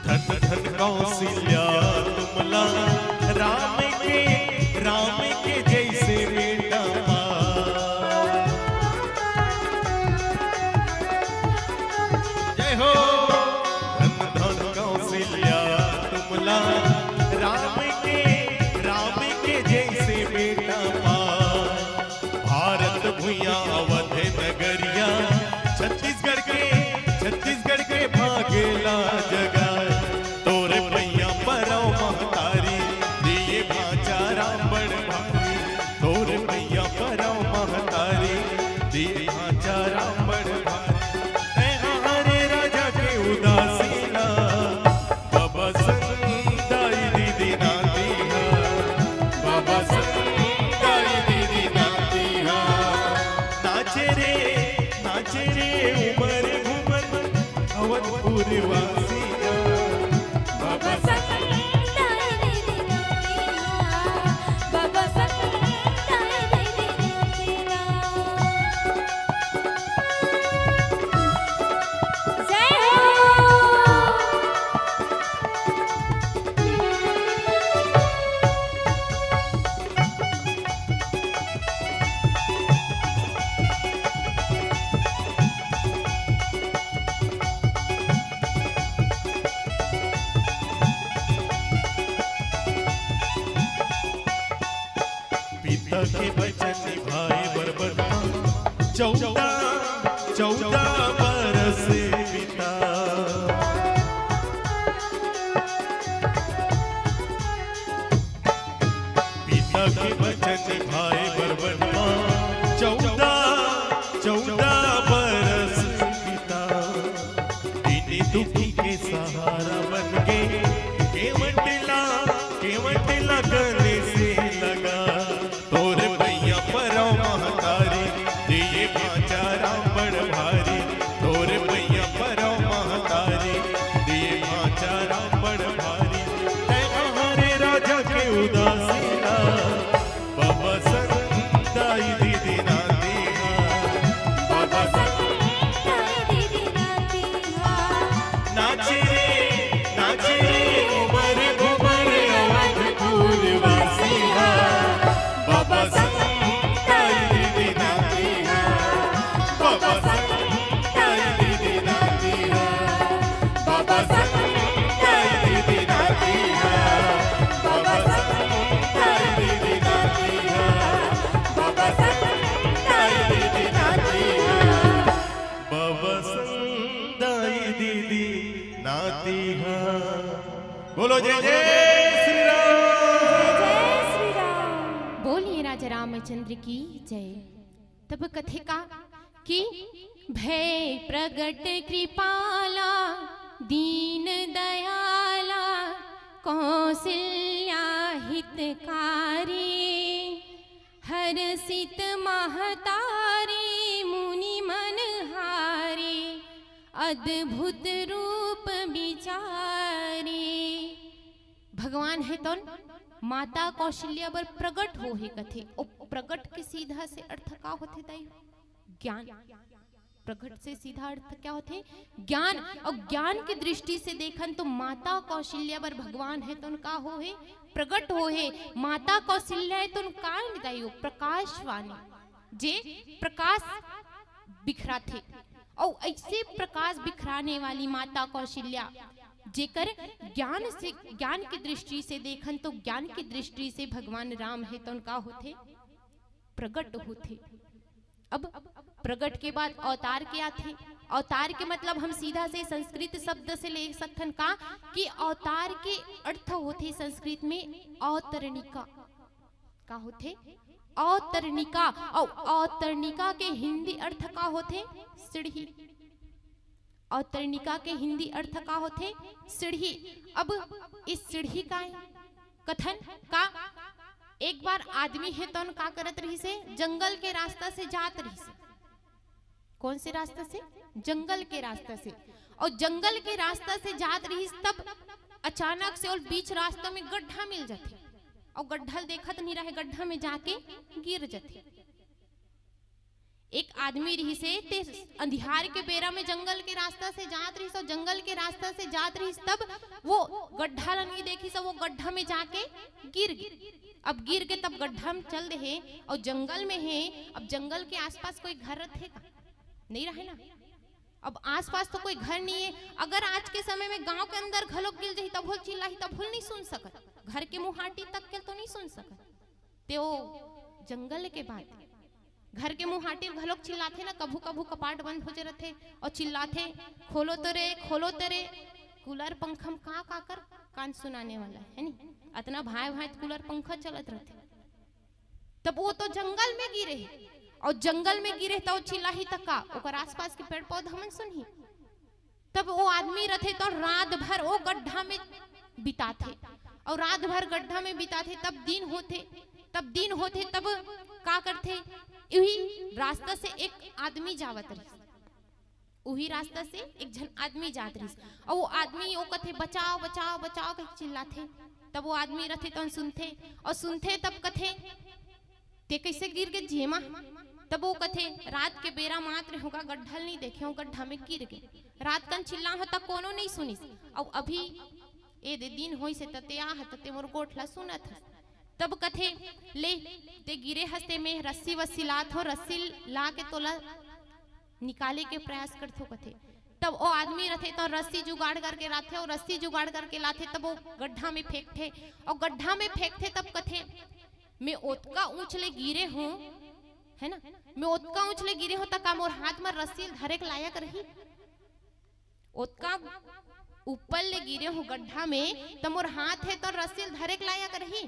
धन धन कौशल्या तुमला राम के, राम के जैसे बेटा पाए। जय हो। धन धन कौशल्या तुमला राम के, राम के जैसे बेटा पाए। भारत भुइयां अवध नगरिया, छत्तीसगढ़ के, छत्तीसगढ़ के भागेला जगाए। तोरे पैया परव महतारी, दिए भांचा राम बड़ भारी। तोरे पैया परव महतारी, दिए भांचा राम बड़ भारी। ऐ हरे राजा के उदासीना, बबसन दाई दीदी नाती हा, बबसन दाई दीदी नाती हा। नाचे रे, नाचे रे उमर घुमर अवधपुर वासी हा। बबसन दाई दीदी नाती हा, बबसन के वचन निभाए बर बन मा चौदह, चौदह बरस बिता। पिता के वचन निभाए बर बन मा चौदह, चौदह बरस बिता। दीन दुखी के सहारा बन के केवट ला, केवट ला गले से लगा। तोर भैया परौ महतारी, दिए भांचा राम बड़ भारी। तोर भैया परौ महतारी, दिए भांचा राम बड़ भारी। तै हमारे राजा के उदासीना, बाबा संताई दीदी नाती हा। बाबा संताई दीदी नाती हा। नाचे रे, नाचे रे, उमर घुमर अवधपुर वासी हा। बाबा संताई दीदी नाती हा। बाबा संताई दीदी नाती हा। बाबा संताई दीदी नाती हा। बाबा संताई दीदी नाती हा। बाबा संताई दीदी नाती हा। बाबा संताई दीदी नाती हा। बोलो जय जय श्री राम। जय जय श्री राम। बोलिए राजा रामचंद्र की जय। तब कथे का कि भय प्रगट कृपाला दीन दयाला कौशल्या हितकारी। हरषित महतारी मुनि मनहारी अद्भुत रूप बिचारी। भगवान हे तौन माता कौशल्या बर प्रगट होहे कथे। ओ प्रगट के सीधा से अर्थ का होथे दाई? ज्ञान। प्रगट से सीधा अर्थ क्या होथे? ज्ञान। और ज्ञान की दृष्टि से देखन तो माता कौशल्या बर भगवान हे तौन का होहे? प्रगट होहे। माता कौशल्या हे तौन का निदाई हो? प्रकाशवानी, जे प्रकाश बिखराथे। और ऐसे प्रकाश बिखराने वाली माता कौशल्या, जेकर ज्ञान से, ज्ञान की दृष्टि से देखन तो ज्ञान की दृष्टि से भगवान राम हे तौन का होथे? प्रगट होथे। अब प्रगट के बाद अवतार के आथे। अवतार के मतलब हम सीधा से संस्कृत शब्द से ले सकथन का कि अवतार के अर्थ होथे संस्कृत में अवतरणिका। का होथे? अवतरणिका। और अवतरणिका के हिंदी अर्थ का होथे? सीढ़ी। अवतरणिका के हिंदी अर्थ का होथे? सीढ़ी। अब इस सीढ़ी का कथन का एक बार आदमी हे तौन का करत रहिसे? जंगल के रास्ता से जात रहिसे। कौन से रास्ता से? जंगल के रास्ता से। और जंगल के रास्ता से जात रहिस तब अचानक से ओला बीच रास्ता में गड्ढा मिल जाथे। और गड्ढा ल देखत नहीं रहे, गड्ढा में जाके गिर जाथे। एक आदमी रहिसे ते अंधियार के बेरा में जंगल के रास्ता से जात रहिस और जंगल के रास्ता से जात रहिस तब वो गड्ढा ल नहीं देखिस, वो गड्ढा में जाके गिर गे। अब गिर गे तब गड्ढा में चल दे हे और जंगल में हे। अब जंगल के आसपास कोई घर रथे का? नहीं रहे ना। अब आसपास तो कोई घर नहीं है। अगर आज के समय में गांव के अंदर घलोक गिर जाही तब होल चिल्लाही तब होल नहीं सुन सकत, घर के मुहाटी तक के तो नहीं सुन सकत। ते ओ जंगल के बात, घर के मुहाटी घलोक चिल्लाथे ना, कभू कभू कपाट बंद हो जे रथे और चिल्लाथे, "खोलो तो रे, खोलो तो रे।" कूलर पंखा में का का कर कान सुनाने वाला है नी? अतना भाई भाई कूलर पंखा चलत रथे। तब वो तो जंगल में गिरे हे और जंगल में गिरे तो चिल्लाही तक का ओकर आसपास के पेड़ पौधा मन सुनही? तब वो आदमी रथे तो रात भर वो गड्ढा में बिताथे और रात भर गड्ढा में बिताथे। तब दिन होथे, तब दिन होथे तब का करथे? उही रास्ता से एक आदमी जावत रहिस, उही रास्ता से एक झन आदमी जात रहिस और वो आदमी वो कथे, "बचाओ, बचाओ, बचाओ," कहि चिल्लाथे। तब वो आदमी रथे तो सुनथे और सुनथे तब कथे, "ते कइसे गिर गे जेमा?" तब वो कथे, "रात के बेरा मात्र होगा गड्ढा ल नहीं देखे हो, गड्ढा में गिर गे। रात कन चिल्ला हो तक कोनो नहीं सुनिस। और अभी ए दे दिन होइस हे त ते आ ह त ते मोर गोठ ला सुनत हस।" तब कथे, "ले, ते गिरे हस ते में रस्सी वस्सी लात हो, रस्सी ला के तोला निकाले के प्रयास करथो," कथे। तब ओ आदमी रथे तो रस्सी जुगाड़ करके लाथे और रस्सी जुगाड़ करके लाथे तब वो गड्ढा में फेंकथे और गड्ढा में फेंकथे तब कथे, मैं ओतका ऊंच ले गिरे हूं, है ना, मैं ओतका ऊंच ले गिरे हूं, त का मोर हाथ म रस्सी ल धरे के लायक रही? ओतका ऊपर ले गिरे हूं गड्ढा में, त मोर हाथ हे त रस्सी ल धरे के लायक रही?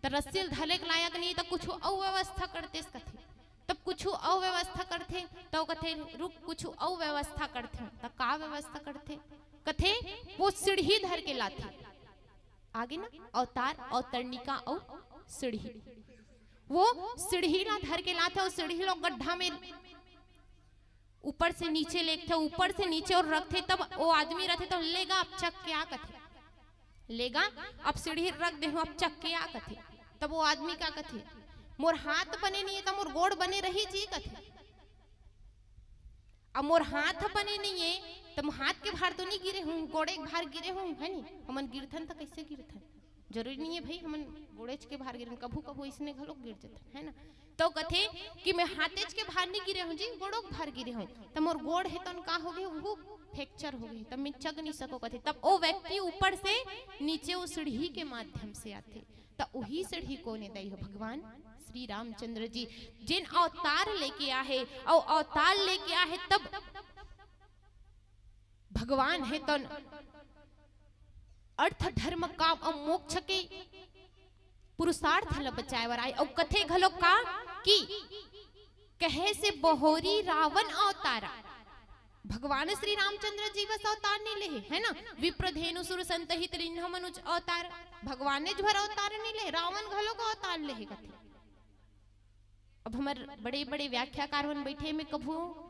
त रस्सी ल धरे के लायक नहीं, त कुछ अउ व्यवस्था करतेस कथे। तब कुछ अउ व्यवस्था करथे, त कथे, "रुक, कुछ अउ व्यवस्था करथे।" त का व्यवस्था करथे? कथे, वो सीढ़ी धर के लाथे। आगे ना, अवतार, अवतरणिका अउ सीढ़ी। वो सीढ़ी ला धर के लाथे अउ सीढ़ी ला गड्ढा में ऊपर से नीचे लेगथे, ऊपर से नीचे अउ रखथे, तब वो आदमी रथे, तब, "ले गा, अब चक के आ," कथे। "ले गा, अब सीढ़ी रख दे हूं, अब चक के आ," कथे। तब वो आदमी का कथे, "मोर हाथ बने नहीं है, त मोर गोड़ बने रही जी," कथे। अब मोर हाथ बने नहीं है, त हाथ के भार तो नहीं गिरे हूं, गोड़े के भार गिरे हूं, है नी? हमन गिरथन त कैसे गिरथन? जरूरी नहीं है भाई हमन गोड़ेच के भार गिरन, कभू कभू इसने घलोक गिर जथन, है ना? तो कथे कि मैं हाथेच के भार नहीं गिरे हूं जी, गोड़ों के भार गिरे हूं। त मोर गोड़ हे तन का हो गए, वो फ्रैक्चर हो गए, तब मैं चग नहीं सको कथे। तब वो व्यक्ति ऊपर से नीचे वो सीढ़ी के माध्यम से आथे। त उही सीढ़ी कोने दई हो? भगवान श्री रामचंद्र जी, जेन अवतार लेके आहे, अउ अवतार लेके आहे तब भगवान हे तन अर्थ, धर्म, काम अउ मोक्ष के पुरुषार्थ ल बचाए बर आए। अउ कथे घलो का कि कहे से बहोरी रावण अवतारा। भगवान श्री रामचंद्र जी बस अवतार नहीं लेहे, है ना? विप्र धेनु सुर संत हित लिन्ह मनुज अवतार। भगवान ने झोर अवतार नहीं लेहे, रावण घलो को अवतार लेहे कथे। अब हमर बड़े-बड़े व्याख्याकार मन बैठे में कभू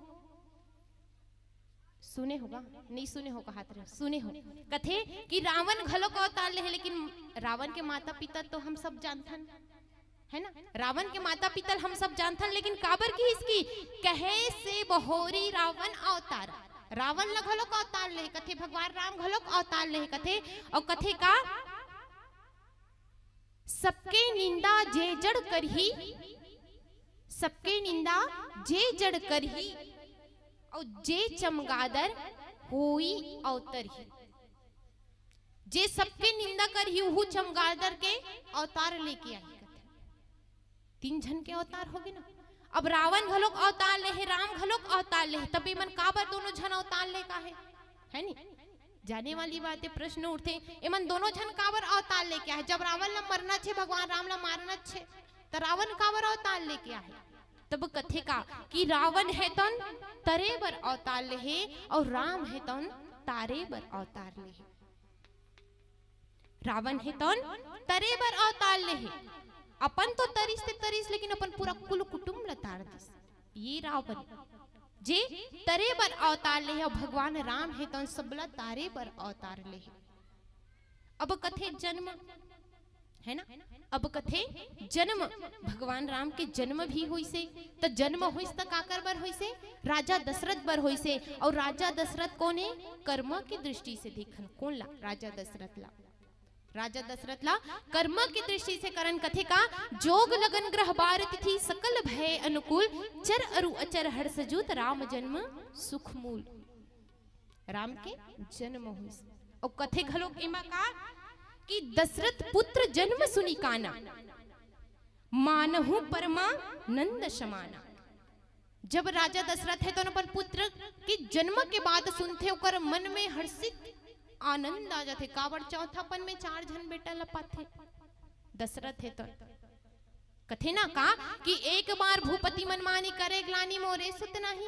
सुने होगा, नहीं सुने होगा, हाथ रहे, सुने हो। कथे कि रावण घलो को अवतार लेहे, लेकिन रावण के माता पिता तो हम सब जानथन, है ना? रावण के माता पिता हम सब जानथन, लेकिन काबर की इसकी कहे से बहोरी रावण अवतार, रावण ल घलो को अवतार लेहे कथे, भगवान राम घलो को अवतार लेहे कथे, अउ कथे का सबके निंदा जे जड़ करही, सबके निंदा जे जड़ करही, अउ जे चमगादर होई अवतरही। जे सबके निंदा करही, उहू चमगादर के अवतार लेके आही कथे। तीन झन के अवतार होगे ना। अब रावण घलोक अवतार लेहे, राम घलोक अवतार लेहे, तब एमन काबर दोनों झन अवतार ले का हे? है नी? जाने वाली बात हे, प्रश्न उठथे, एमन दोनों झन काबर अवतार लेके आहे? जब रावण ला मरना छे, भगवान राम ला मारना छे, त रावण काबर अवतार लेके आहे? तब कथे का कि रावण हे तन तरे बर अवतार लेहे अउ राम हे तन तारे बर अवतार लेहे। रावण हे तन तरे बर अवतार लेहे, अपन तो तरिस ते तरिस, लेकिन अपन पूरा कुल कुटुंब ला तार दिस। ये रावण जे तरे बर अवतार लेहे, अउ भगवान राम हे तन सबला तारे बर अवतार लेहे। अब कथे जन्म, है ना? अब कथे जन्म, भगवान राम के जन्म भी होइसे, त जन्म होइस त काकर बर होइसे? राजा दशरथ बर होइसे। अउ राजा दशरथ कोन हे? कर्म के दृष्टि से देखन, कोन ला? राजा दशरथ ला। राजा दशरथ ला कर्म के दृष्टि से करन कथे का, जोग लगन ग्रह बार तिथि सकल भय अनुकूल, चर अरु अचर हर्ष जूत राम जन्म सुख मूल। राम के जन्म होइस। अउ कथे घलोक एमा का कि दशरथ पुत्र जन्म सुनि काना, मानहु परमानंद समाना। जब राजा दशरथ हे तो अपन पुत्र के जन्म के बात सुनथे, ओकर मन में हर्षित आनंद आ जाथे। काबर चौथापन में चार झन बेटा ल पाथे दशरथ हे तो। कथे ना का कि एक बार भूपति मन मानी करे ग्लानि मोरे सुत नाही।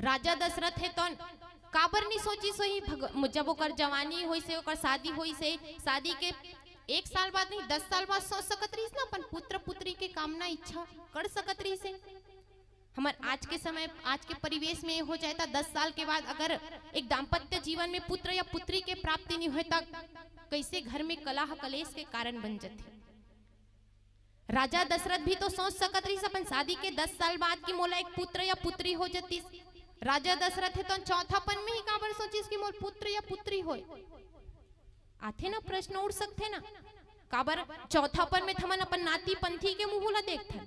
राजा दशरथ हे तौन काबर नी सोचिस होही? भग-, जब ओकर जवानी होइसे, ओकर शादी होइसे, शादी के एक साल बाद नहीं, दस साल बाद सोच सकत रहिस ना, अपन पुत्र पुत्री के कामना इच्छा कर सकत रहिसे। हमर आज के समय, आज के परिवेश में हो जाए, त दस साल के बाद अगर एक दाम्पत्य जीवन में पुत्र या पुत्री के प्राप्ति नहीं होए, त कैसे घर में कलह कलेश के कारण बन जथे। राजा दशरथ भी तो सोच सकत रहिस अपन शादी के दस साल बाद कि मोला एक पुत्र या पुत्री हो जतिस। राजा दशरथ हे तो चौथापन में ही काबर सोचिस कि मोर पुत्र या पुत्री होए? आथे ना, प्रश्न उठ सकथे ना, काबर चौथापन में त हमन अपन नाती पंथी के मुंह ला देखथन,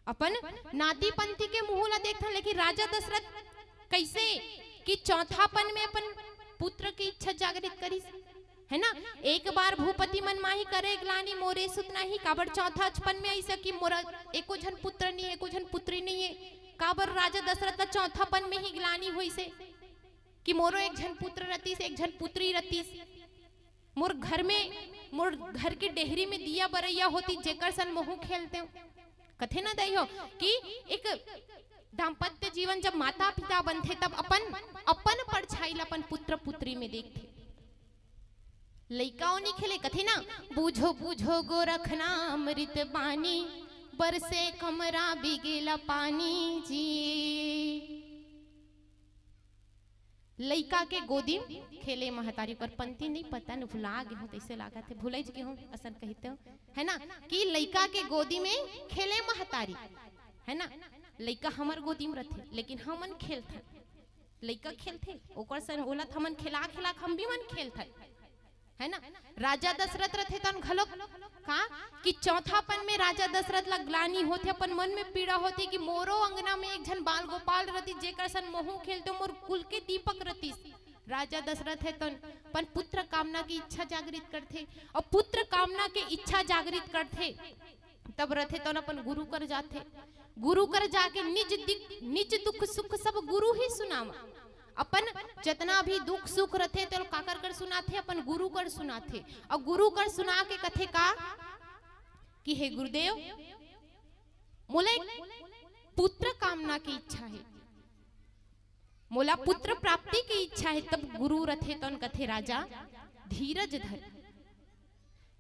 अपन नाती पंथी के मुंह ला देखथन, लेकिन राजा दशरथ कैसे कि चौथापन में अपन पुत्र की इच्छा जागृत करिस? है ना? एक बार भूपति मन माही करे ग्लानि मोरे सुत नाहीं, काबर चौथा पन में अइसे कि मोला एको झन पुत्र नइ हे, एको झन पुत्री नइ हे, काबर राजा दशरथ ला चौथा पन में ही ग्लानि होइसे कि मोरो एक झन पुत्र रतिस, एक झन पुत्री रतिस, मोर घर में, मोर घर के डेहरी में दिया बरइया होती, जेकर सन महूं खेलतेंव। कथे ना दई हो कि एक दाम्पत्य जीवन जब माता पिता बनथे, तब अपन, अपन परछाई ला अपन पुत्र पुत्री में देखथे। लइका ओ नइ खेले, कथे ना, "बूझो बूझो गोरखनाथ अमृत बानी, बरसे कमरा बिगेला पानी जी।" लइका के गोदी में खेले महतारी, ओकर पंती नइ पता, न भुला गे हों, तइसे लागत हे, भुलइच गे हों, असन कहितेंव, है ना, कि लइका के गोदी में खेले महतारी, है ना, लइका हमर गोदी में रथे, लेकिन हमन खेलथन, लइका खेलथे, ओकर सन ओला त हमन खेला खेला के हम भी मन खेलथन, है ना। राजा दशरथ रथे तन घलोक का कि चौथापन में राजा दशरथ ला ग्लानि होथे, अपन मन में पीड़ा होथे कि मोरो अंगना में एक झन बाल गोपाल रतिस, जेकर सन महूं खेलतेंव, मोर कुल के दीपक रतिस। राजा दशरथ हे तन अपन पुत्र कामना के इच्छा जागृत करथे, अउ पुत्र कामना के इच्छा जागृत करथे, तब रथे तन अपन गुरु कर जाथे। गुरु कर जाके निज दिक-, निज दुख सुख सब गुरु ही सुनावा। अपन जतना भी दुख सुख रथे, तेला काकर कर सुनाथे? अपन गुरु कर सुनाथे। अउ गुरु कर सुना के कथे का कि "हे गुरुदेव, मोला एक पुत्र कामना के इच्छा हे, मोला पुत्र प्राप्ति के इच्छा हे।" तब गुरु रथे तन कथे, "राजा, धीरज धर,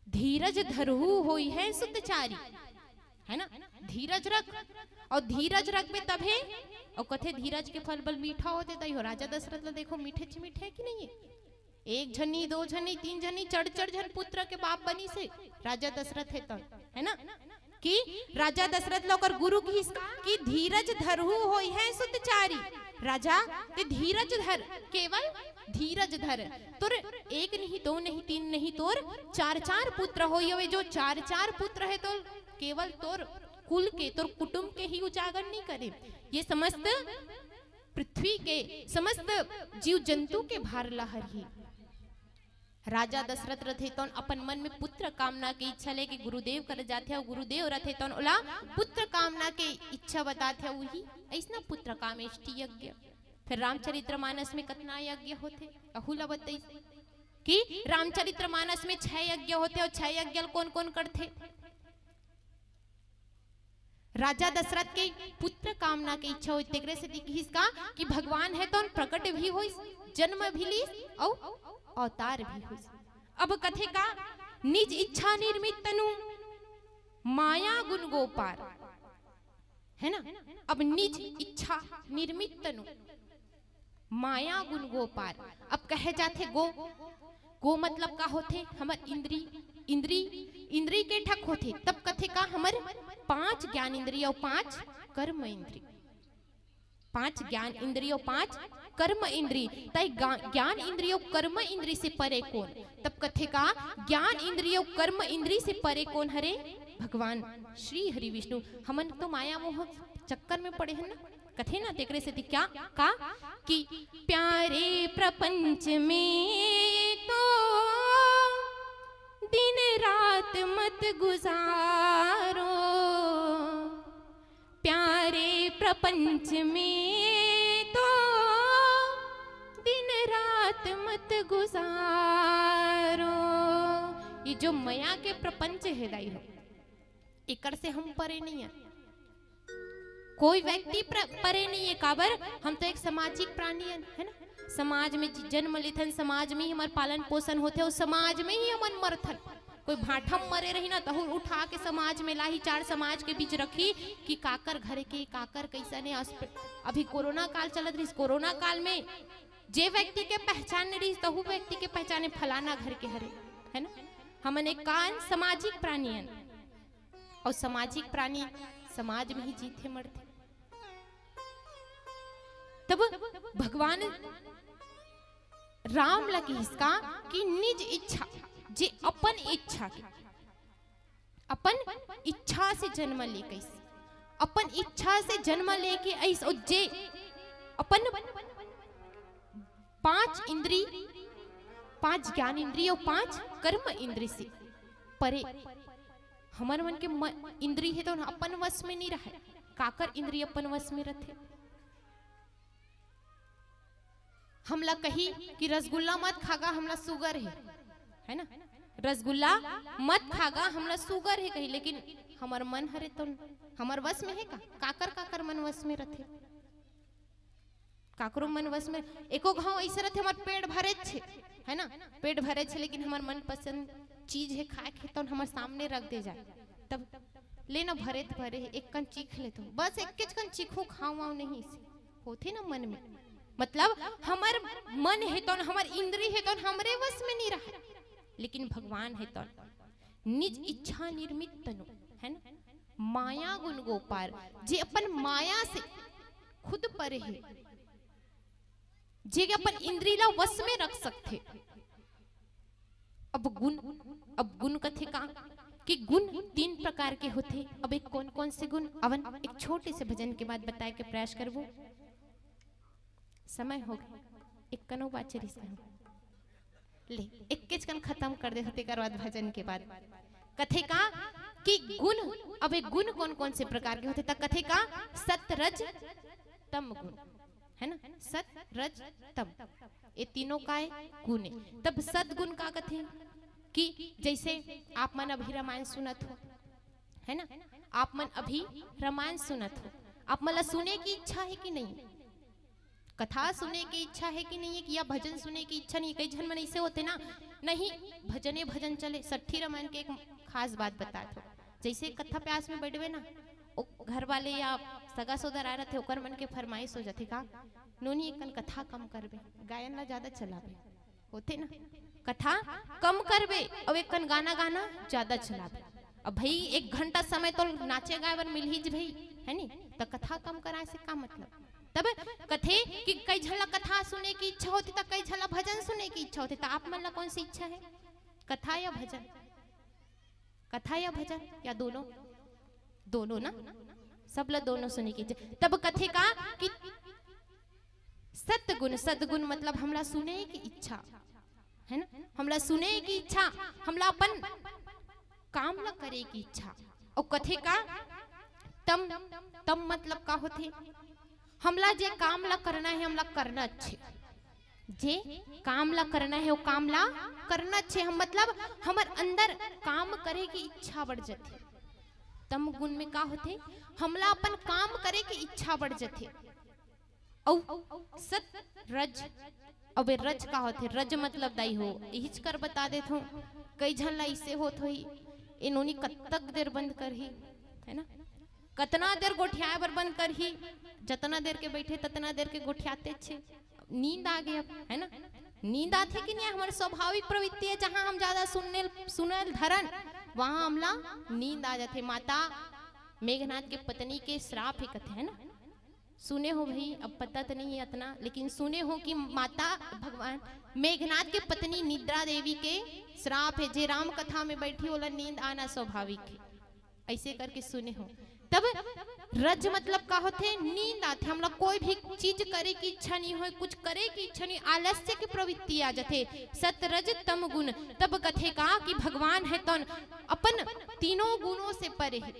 धीरज धरहु होइहैं सुत चारी।" है ना, धीरज रख, अउ धीरज रखबे तभे, अउ कथे धीरज के फल बल मीठा होथे, त इहो राजा दशरथ ला देखो, मीठेच मीठे हे कि नइ हे? एक झन नइ, दो झन नइ, तीन झन नइ, चड़ चड़ झन पुत्र के बाप बनिसे राजा दशरथ हे त, है ना, कि राजा दशरथ ला ओकर गुरु किहिस का कि "धीरज धरहु होइहैं सुत चारी।" राजा, ते धीरज धर, केवल धीरज धर। तोर एक नहीं, दो नहीं, तीन नहीं, तोर चार चार पुत्र होई हवे, जो चार चार पुत्र हे, तो केवल तोर कुल के, तोर कुटुंब के ही उजागर नइ करे, ये समस्त पृथ्वी के, समस्त जीव जंतु के भार ला हरही। राजा दशरथ रथे तौन अपन मन में पुत्र कामना के इच्छा लेके गुरुदेव कर जाथे, अउ गुरुदेव रथे तौन ओला पुत्र कामना के इच्छा बताथे, उही अइसना पुत्र कामेष्टि यज्ञ। फिर रामचरित्र मानस में कतना यज्ञ होथे, अहू ला बतइस कि रामचरित्र मानस में छह यज्ञ होथे, अउ छह यज्ञ ल कोन कोन करथे? राजा दशरथ के पुत्र कामना के इच्छा होइस, तेकरे सेती किहिस का कि भगवान हे तौन प्रकट भी होइस, जन्म भी लीस अउ अवतार भी होइस। अब कथे का, "निज इच्छा निर्मित तनु, माया गुण गो पार।" है ना? अब निज इच्छा निर्मित तनु, माया गुण गो पार। अब कहे जाथे गो, गो मतलब का होथे? हमर इंद्री, इंद्री, इंद्री के ठक होथे। तब कथे का, हमर पांच ज्ञान इंद्री अउ पांच कर्म इंद्री, पांच ज्ञान इंद्री अउ पांच कर्म इंद्री। तय गा-, ज्ञान इंद्री अउ कर्म इंद्री से परे कोन? तब कथे का, ज्ञान इंद्री अउ कर्म इंद्री से परे कोन हरे? भगवान श्री हरि विष्णु। हमन तो माया मोह चक्कर में पड़े हन ना, कथे ना, तेकरे सेती क्या का कि "प्यारे प्रपंच में तो दिन रात मत गुजारो, प्यारे प्रपंच में तो दिन रात मत गुजारो।" ये जो मया के प्रपंच हे दाई हो, एकर से हम परे नइ हे, कोई व्यक्ति प्र-, परे नइ हे। काबर? हम तो एक सामाजिक प्राणी हन, है ना? समाज में जि-, जन्म लेथन, समाज में ही हमर पालन पोषण होथे, अउ समाज में ही हमन मरथन। कोई भाठा म मरे रही ना, तहू उठा के समाज में लाही, चार समाज के बीच रखी कि काकर घर के, काकर कइसन हे। अस्प-, अभी कोरोना काल चलत रहिस, कोरोना काल में जे व्यक्ति के पहचान नइ रहिस, तहू व्यक्ति के पहचाने, फलाना घर के हरे, है ना? हमन एक कान सामाजिक प्राणी हन। अउ सामाजिक प्राणी समाज में ही जीथे मरथे। तब भगवान राम ला किहिस का कि निज इच्छा, जे अपन इच्छा के, अपन इच्छा से जन्म लेके अइस, अपन इच्छा से जन्म लेके अइस, अउ जे अपन पांच इंद्री पांच ज्ञान इंद्री अउ पांच कर्म इंद्री से परे। हमर मन के म-, इंद्री हे तो अपन वश में नहीं रहे। काकर इंद्री अपन वश में रथे? हमला कही कि रसगुल्ला मत खागा, हमला sugar हे, है ना? रसगुल्ला मत खागा, हमला sugar हे कही, लेकिन हमर मन हरे तो हमर वश में हे का? काकर काकर मन वश में रथे? काकरो मन वश में। एको घाव ऐसे रथे, हमर पेट भरे छे, है ना? पेट भरे छे, लेकिन हमर मनपसंद चीज हे खाए के, तो हमर सामने रख दे जाए, तब ले ना, भरे त भरे हे, एक कन चीख ले तो बस, एक कन चीखू, खाऊ वाऊ नहीं, इसे होथे ना मन में। मतलब हमर मन हे तो, हमर इंद्री हे तो हमरे वश में नहीं रहे, लेकिन भगवान हे तो निज इच्छा निर्मित तनु, है ना? माया गुण गोपार, जे अपन माया से खुद परे हे, जे अपन इंद्री ला वश में रख सकथे। अब गुण, अब गुण कथे का कि गुण तीन प्रकार के होथे। अब एक कौन कौन से गुण, अवन एक छोटे से भजन के बाद बताए के प्रयास करबो। समय हो गए, एक कनो बात चलिस कहूं। ले, एक्केच कन खत्म कर दे, तेकर बाद भजन के बाद कथे का कि गुण, अब एक गुण कौन कौन से प्रकार के होथे, त कथे का सत रज तम गुण, है ना? सत रज तम, ये तीनों का है गुण है। तब सदगुण का कथे कि जैसे आप मन अभी रामायण सुनत हो, है ना? आप मन अभी रामायण सुनत हो, आप मन ला सुने की इच्छा है कि नहीं? कथा सुने की इच्छा है कि नहीं है, कि या भजन सुने की इच्छा नहीं? कई झन मन ऐसे होथे ना, नहीं, भजने भजन चले। सट्ठी रामायण के एक खास बात बतात हो, जैसे कथा प्यास में बैठबे ना, ओ घर वाले या सगा सोदर आ रथे, ओकर मन के फरमाइश हो जाथे का, "नोनी, एकन कथा कम करबे, गायन ला ज्यादा चलाबे।" होथे ना, कथा कम करबे, अउ एकन गाना, गाना ज्यादा चलाबे। अब भाई, एक घंटा समय तो नाचे गाए बर मिलही जी भाई, है नी? त कथा कम कराए से का मतलब? तब कथे कि कई झन ला कथा सुने की इच्छा होथे, त कई झन ला भजन सुने की इच्छा होथे। त आप मन ला कौन सी इच्छा है, कथा या भजन? कथा या भजन या दोनों? दोनों ना, सब ला दोनों सुने की इच्छा। तब कथे का कि सतगुण, सदगुण मतलब हमला सुने की इच्छा, है ना? हमला सुने की इच्छा, हमला अपन काम ला करे की इच्छा। अउ कथे का तम, तम मतलब का होथे? हमला जे काम ला करना है, हमला करना अच्छे, जे काम ला करना है, वो काम ला करना अच्छे। हम मतलब हमर अंदर काम करे की इच्छा बढ़ जाथे। तम गुण में का होथे? हमला अपन काम करे की इच्छा बढ़ जाथे। अउ सत रज, अबे रज का होथे? रज मतलब दाई हो, इहिच कर बता देत हो, कई झन ला इसे होत होही, ए नोनी कतक देर बंद करही, है ना? कतना देर गोठियाए बर बंद करही, जतना देर के बैठे, ततना देर के गोठियाते छे। नींद आ गया, है ना? नींद आथे कि नहीं? हमर स्वाभाविक प्रवृत्ति है, जहां हम ज्यादा सुनने, सुनल धरन, वहां हमला नींद आ जाथे। माता मेघनाथ के पत्नी के श्राप है कथे, है ना? सुने हो भाई, अब पता तो नहीं है इतना, लेकिन सुने हो कि माता भगवान मेघनाथ के पत्नी निद्रा देवी के श्राप है, जे राम कथा में बैठी, ओला नींद आना स्वाभाविक है, ऐसे करके सुने हो। तब रज मतलब का होथे? नींद आथे। हमला कोई भी चीज करे की इच्छा नहीं होय, कुछ करे की इच्छा नहीं, आलस्य की प्रवृत्ति आ जाथे, सत रज तम गुण। तब कथे का कि भगवान है तौन अपन तीनों गुणों से परे है,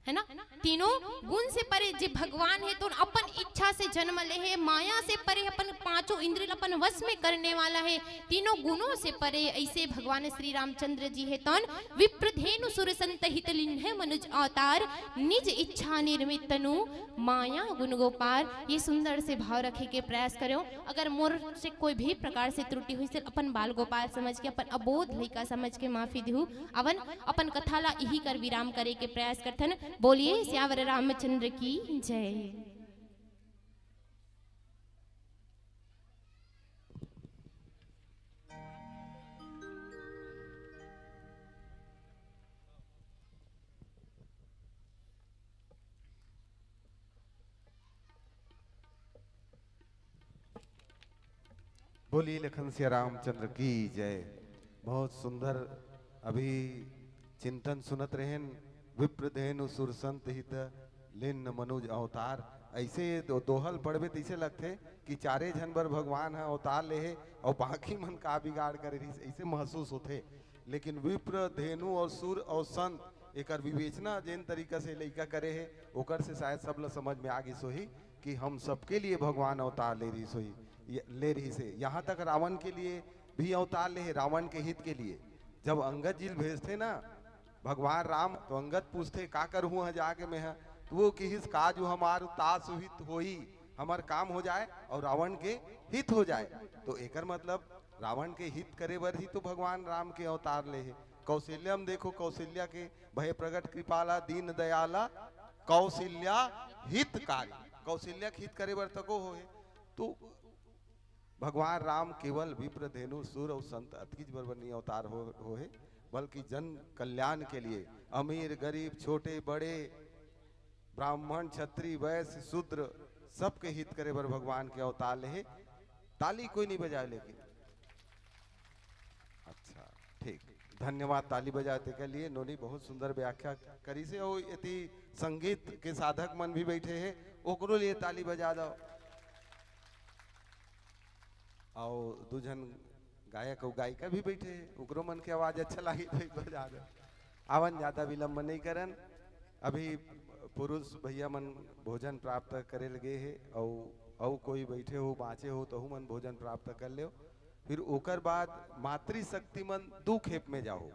है ना? तीनों गुण से परे जे भगवान है, तो अपन इच्छा से जन्म ले है, माया से परे, अपन पांचों इंद्रिय अपन वश में करने वाला है, तीनों गुणों से परे। ऐसे भगवान श्री रामचंद्र जी है तौन विप्रधेनु सुर संत हित लिन्ह मनुज अवतार, निज इच्छा निर्मित तनु माया गुण गोपार। ये सुंदर से भाव रखे के प्रयास करो। अगर मोर से कोई भी प्रकार से त्रुटि हुई, सिर्फ अपन बाल गोपाल समझ के, अपन अबोध लइका समझ के माफी दिहू। अवन अपन कथा ला इही कर विराम करे के प्रयास करथन। बोलिए सियावर रामचंद्र की जय। बोली लखन सिया रामचंद्र की जय। बहुत सुंदर अभी चिंतन सुनत रहेन, विप्रधेनु सुर संत हित लिन्न मनुज अवतार। ऐसे दो, दोहल पढ़बे तैसे लगथे कि चारे झन बर भगवान ह अवतार ले हे, और बाकी मन का बिगाड़ करे रहिस, ऐसे महसूस होथे। लेकिन विप्र, धेनु और सुर और संत, एकर विवेचना जेन तरीका से लइका करे हे, ओकर से शायद सब ल समझ में आ गिस होही कि हम सबके लिए भगवान अवतार ले रहिस होही, ये, ले रहिस हे। यहाँ तक रावण के लिए भी अवतार ले हे, रावण के हित के लिए। जब अंगद जी ल भेजथे ना भगवान राम, तो अंगद पूछथे, "का करहूँ ह जाके मैं ह?" तो वो किहिस, "का जो हमार तास हित होई, हमर काम हो जाए और रावण के हित हो जाए।" तो एकर मतलब रावण के हित करे बर ही तो भगवान राम के अवतार ले हे। कौशल्या म देखो, कौशल्या के भय प्रगट कृपाला दीन दयाला कौशल्या हितकारी, कौशल्या के हित करे बर तको हो हे। तो भगवान राम केवल विप्र, धेनु, सुर और संत अतकीच बर नहीं अवतार हो, हो हे, बल्कि जन कल्याण के लिए, अमीर गरीब, छोटे बड़े, ब्राह्मण, क्षत्रिय, वैश्य, शूद्र, सबके हित करे बर भगवान के अवतार ले हे। ताली कोई नहीं बजाए लेकिन। अच्छा, ठीक, धन्यवाद। ताली बजाए तेकर लिए। नोनी बहुत सुंदर व्याख्या करिस हे। और यदि संगीत के साधक मन भी बैठे हे, ओकरो लिए ताली बजा दो। और दू झन गायक और गायिका भी बैठे हे, ओकरो मन के आवाज अच्छा लागी तो एक बार जा दो। आवन, ज्यादा विलंब नहीं करन। अभी पुरुष भैया मन भोजन प्राप्त करे लगे हे, और, और कोई बैठे हो, बाँचे हो, तहू मन भोजन प्राप्त कर लेव। फिर ओकर बाद मातृशक्ति मन दू खेप में जाओ,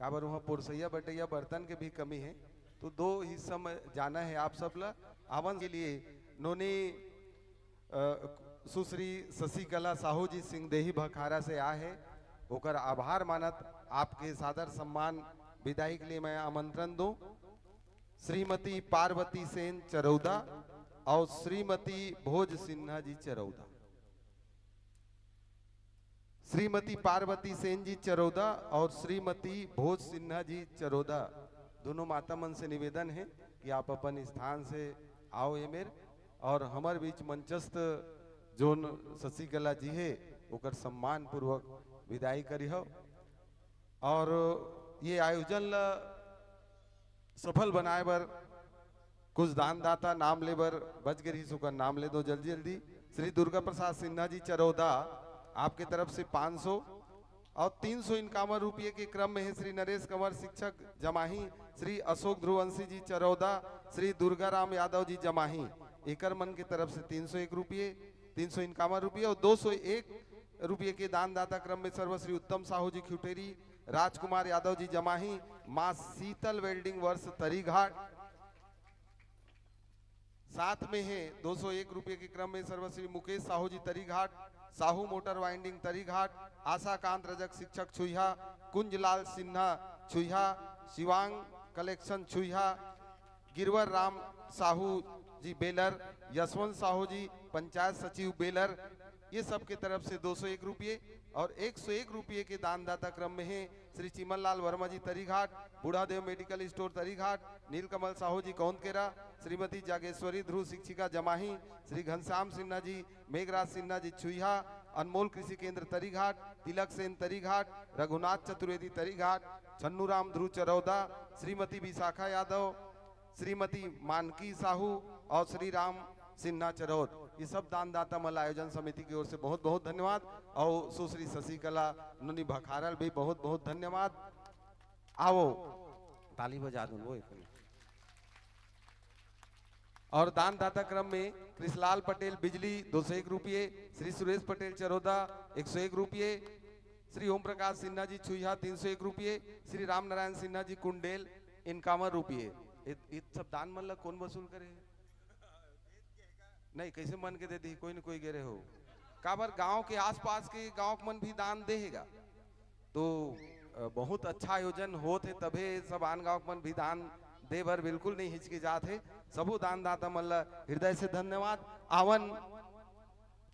काबर वहाँ पुरसैया बटैया बर्तन के भी कमी है, तो दो हिस्सा में जाना है आप सब ला। आवन के लिए नोनी अ, सुश्री शशिकला साहू जी सिंहदेही भखारा से आए हैं, ओकर आभार मानत आपके सादर सम्मान विदाई के लिए मैं आमंत्रण दूं। श्रीमती पार्वती सेन चरौदा और श्रीमती भोज सिन्हा जी चरौदा। श्रीमती पार्वती सेन जी चरौदा और श्रीमती भोज सिन्हा जी चरौदा, दोनों माता मन से निवेदन है कि आप अपन स्थान से आओ एमेर, और हमर बीच मंचस्थ जोन शशिकला जी है, ओकर सम्मान पूर्वक विदाई करिहव। और ये आयोजन ला सफल बनाए बर कुछ दानदाता नाम ले बर बच गे रहिस, ओकर नाम ले दो जल्दी जल्दी। श्री दुर्गा प्रसाद सिन्हा जी चरौदा, आपके तरफ से पाँच सौ और तीन सौ इनकावन रुपये के क्रम में है श्री नरेश कंवर शिक्षक जमाही, श्री अशोक ध्रुवंशी जी चरौदा, श्री दुर्गा राम यादव जी जमाही, एकर मन के तरफ से तीन सौ एक रुपये, तीन सौ इनकावन रुपये और दो सौ एक रुपये के दानदाता क्रम में सर्व श्री उत्तम साहू जी खुटेरी, राजकुमार यादव जी जमाही, माँ शीतल वेल्डिंग वर्क्स तरीघाट। साथ में है दो सौ एक रुपये के क्रम में सर्व श्री मुकेश साहू जी तरीघाट, साहू मोटर वाइंडिंग तरीघाट, आशाकांत रजक शिक्षक छुईहा, कुंजलाल सिन्हा छुईहा, शिवांग कलेक्शन छुईहा, गिरवर राम साहू जी बेलर, यशवंत साहू जी पंचायत सचिव बेलर, ये सब के तरफ से दो सौ एक रुपये और एक सौ एक रुपये के दानदाता क्रम में है श्री चिमनलाल वर्मा जी तरीघाट, बूढ़ादेव मेडिकल स्टोर तरीघाट, नीलकमल साहू जी कौंदकेरा, श्रीमती जागेश्वरी ध्रुव शिक्षिका जमाही, श्री घनश्याम सिन्हा जी, मेघराज सिन्हा जी छुईहा, अनमोल कृषि केंद्र तरीघाट, तिलक सेन तरीघाट, रघुनाथ चतुर्वेदी तरीघाट, छन्नूराम ध्रुव चरौदा, श्रीमती विशाखा यादव, श्रीमती मानकी साहू और श्री राम सिन्हा चरौद, ये सब दानदाता मन ला आयोजन समिति की ओर से बहुत बहुत धन्यवाद। और सुश्री शशिकला नोनी भखारल भी बहुत बहुत धन्यवाद। आओ, ताली बजा दो वो एक। और दानदाता क्रम में कृष्णलाल पटेल बिजली दो सौ एक रुपये, श्री सुरेश पटेल चरौदा एक सौ एक रुपये, श्री ओम प्रकाश सिन्हा जी छुईहा तीन सौ एक रुपये, श्री राम नारायण सिन्हा जी कुंडेल इनकावन रुपये। इत, इत सब दान मन ला कौन वसूल करे? नहीं, कैसे मन के दे दी, कोई न कोई गे रहे हो। काबर गांव के आसपास के गांव के मन भी दान देहेगा, तो अ, बहुत अच्छा आयोजन होत हे, तभे सब आन गांव के मन भी दान दे बर बिल्कुल नहीं हिचकिचात हे। सबो दानदाता मन ला हृदय से धन्यवाद। आवन,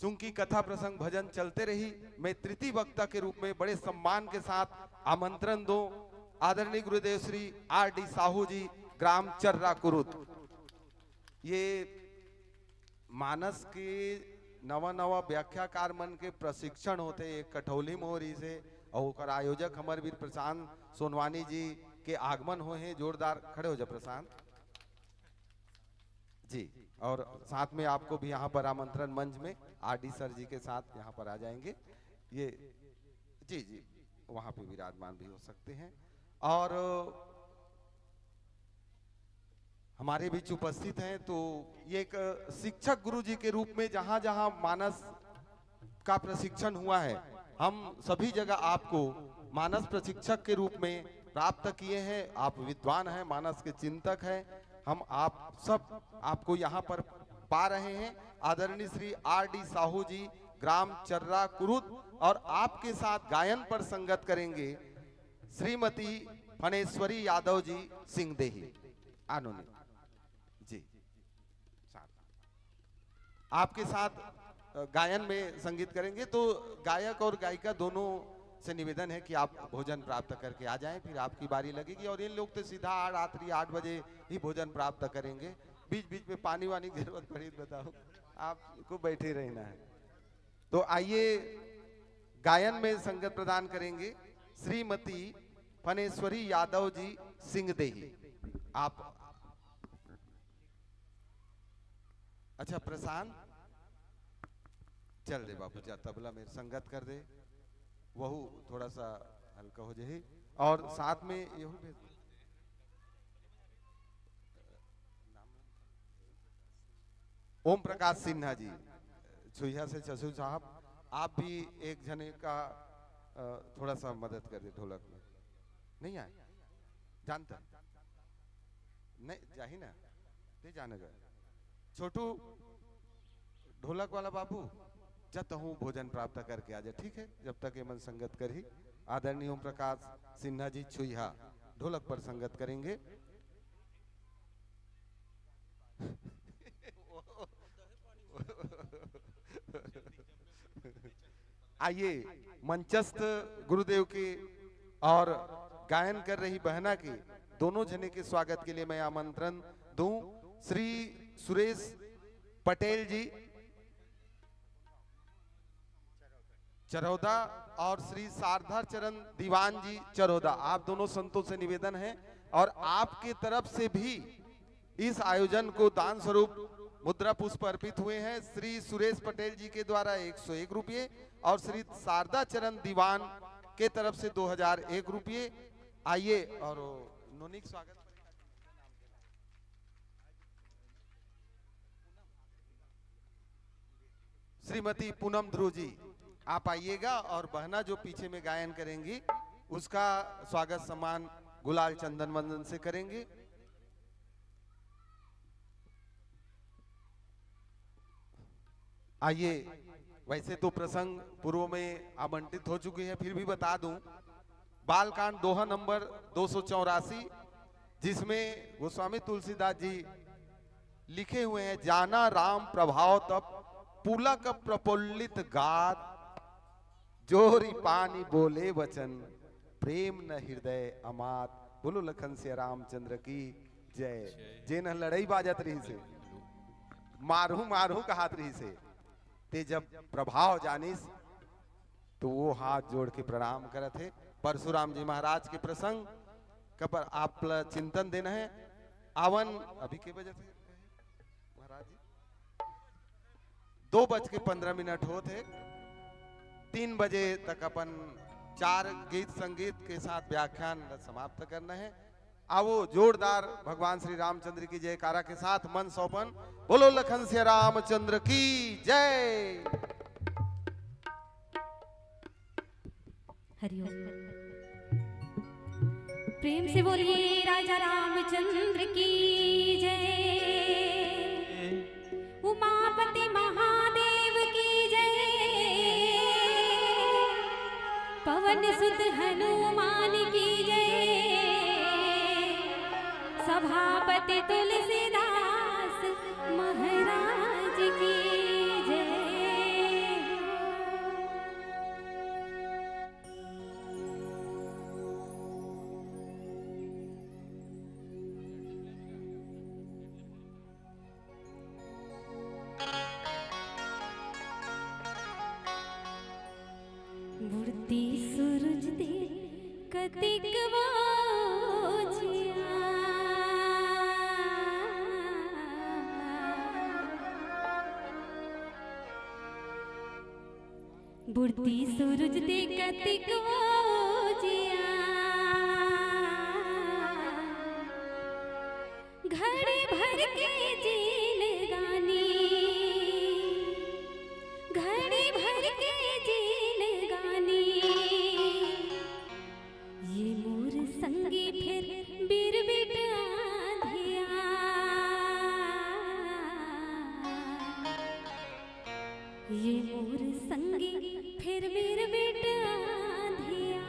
चूंकि कथा प्रसंग भजन चलते रही, मैं तृतीय वक्ता के रूप में बड़े सम्मान के साथ आमंत्रण दूं आदरणीय गुरुदेव श्री आर डी साहू जी, ग्राम चर्रा कुरुद। ये मानस के नवा नवा व्याख्याकार मन के प्रशिक्षण होथे, एक कठौली में हो रहिस हे, और ओकर आयोजक हमर वीर प्रशांत सोनवानी जी के आगमन होए हे। जोरदार, खड़े हो जा प्रशांत जी। और साथ में आपको भी यहाँ पर आमंत्रण मंच में आरडी सर जी के साथ यहाँ पर आ जाएंगे। ये जी जी, वहाँ पे विराजमान भी हो सकते हैं। और हमारे बीच उपस्थित हैं, तो ये एक शिक्षक गुरु जी के रूप में जहाँ जहाँ मानस का प्रशिक्षण हुआ है, हम सभी जगह आपको मानस प्रशिक्षक के रूप में प्राप्त किए हैं। आप विद्वान हैं, मानस के चिंतक हैं। हम आप सब आपको यहाँ पर पा रहे हैं। आदरणीय श्री आर डी साहू जी, ग्राम चर्रा कुरुद, और आपके साथ गायन पर संगत करेंगे श्रीमती फणेश्वरी यादव जी, सिंगदेही। आनोनी जी, आपके साथ गायन में संगीत करेंगे। तो गायक और गायिका दोनों से निवेदन है कि आप भोजन प्राप्त करके आ जाएं, फिर आपकी बारी लगेगी। और इन लोग तो सीधा आठ, रात्रि आठ बजे ही भोजन प्राप्त करेंगे। बीच बीच में पानी वानी की जरूरत पड़ी तो बताओ, आपको बैठे रहना है। तो आइए, गायन में संगत प्रदान करेंगे श्रीमती फणेश्वरी यादव जी, सिंगदेही। आप, अच्छा प्रशांत, चल दे बाबू, जा तबला में संगत कर दे, वहू थोड़ा सा हल्का हो जाए। और साथ में यहू भेज दे। ओम प्रकाश सिन्हा जी, छुहिया से, चसू साहब, आप भी एक जने का, अ, थोड़ा सा मदद कर दे ढोलक में। नहीं आए? जानता? नहीं, जाही ना। ते जाने गए। छोटू, ढोलक वाला बाबू, जा तहूँ भोजन प्राप्त करके आ जा, ठीक है? जब तक ये मन संगत करही। आदरणीय ओम प्रकाश सिन्हा जी छुहिया ढोलक पर संगत करेंगे। आइए, मंचस्थ गुरुदेव के और गायन कर रही बहना के दोनों जने के स्वागत के लिए मैं आमंत्रण दूं श्री सुरेश पटेल जी चरौदा और श्री शारदा चरण दीवान जी चरौदा, आप दोनों संतों से निवेदन है और आपके तरफ से भी इस आयोजन को दान स्वरूप मुद्रा पुष्प अर्पित हुए हैं श्री सुरेश पटेल जी के द्वारा एक सौ एक रुपये और श्री शारदा चरण दीवान के तरफ से दो हजार एक रुपये। आइए और नोनिक स्वागत। श्रीमती पूनम ध्रुव जी, आप आइएगा और बहना जो पीछे में गायन करेंगी, उसका स्वागत सम्मान गुलाल चंदन वंदन से करेंगे। आइए, वैसे तो प्रसंग पूर्व में आमंत्रित हो चुकी है, फिर भी बता दूं, बालकांड दोहा नंबर दो सौ चौरासी, जिसमें गोस्वामी तुलसीदास जी लिखे हुए हैं, जाना राम प्रभाव तप, पुलक प्रफुल्लित गात, जोरी पानी बोले वचन, प्रेम न हृदय अमात। बोलो लखन सिया रामचंद्र की जय। जय। जेन ह लड़ई बाजत रहिस हे, मारहूं मारहूं कहत रहिस हे, ते जब प्रभाव जानिस तो वो हाथ जोड़ के प्रणाम करत हे। परशुराम जी महाराज के प्रसंग का पर आप ला चिंतन देना है। आवन अभी के बजे थे महाराज जी? दो बज के पन्द्रह मिनट होत हे। तीन बजे तक अपन चार गीत संगीत के साथ व्याख्यान समाप्त करना है। आवो, जोरदार भगवान श्री रामचंद्र की जयकारा के साथ मन सौंपन। बोलो लखन सिया रामचंद्र की जय। हरिओम। प्रेम से बोलिए राजा रामचंद्र की जय, उमापति महादेव की जय, पवन सुत हनुमान की जय, सभापति तुलसीदास महाराज की जय। बुड़ती सूरज दे कतिक वो जिया। बुड़ती सूरज दे कतिक वो जिया, घड़ी भर के जिनगानी, घड़ी भर के जिनगानी, ये मोर संगी फेर बिरबिट आंधिया। ये मोर संगी फेर बिरबिट आंधिया।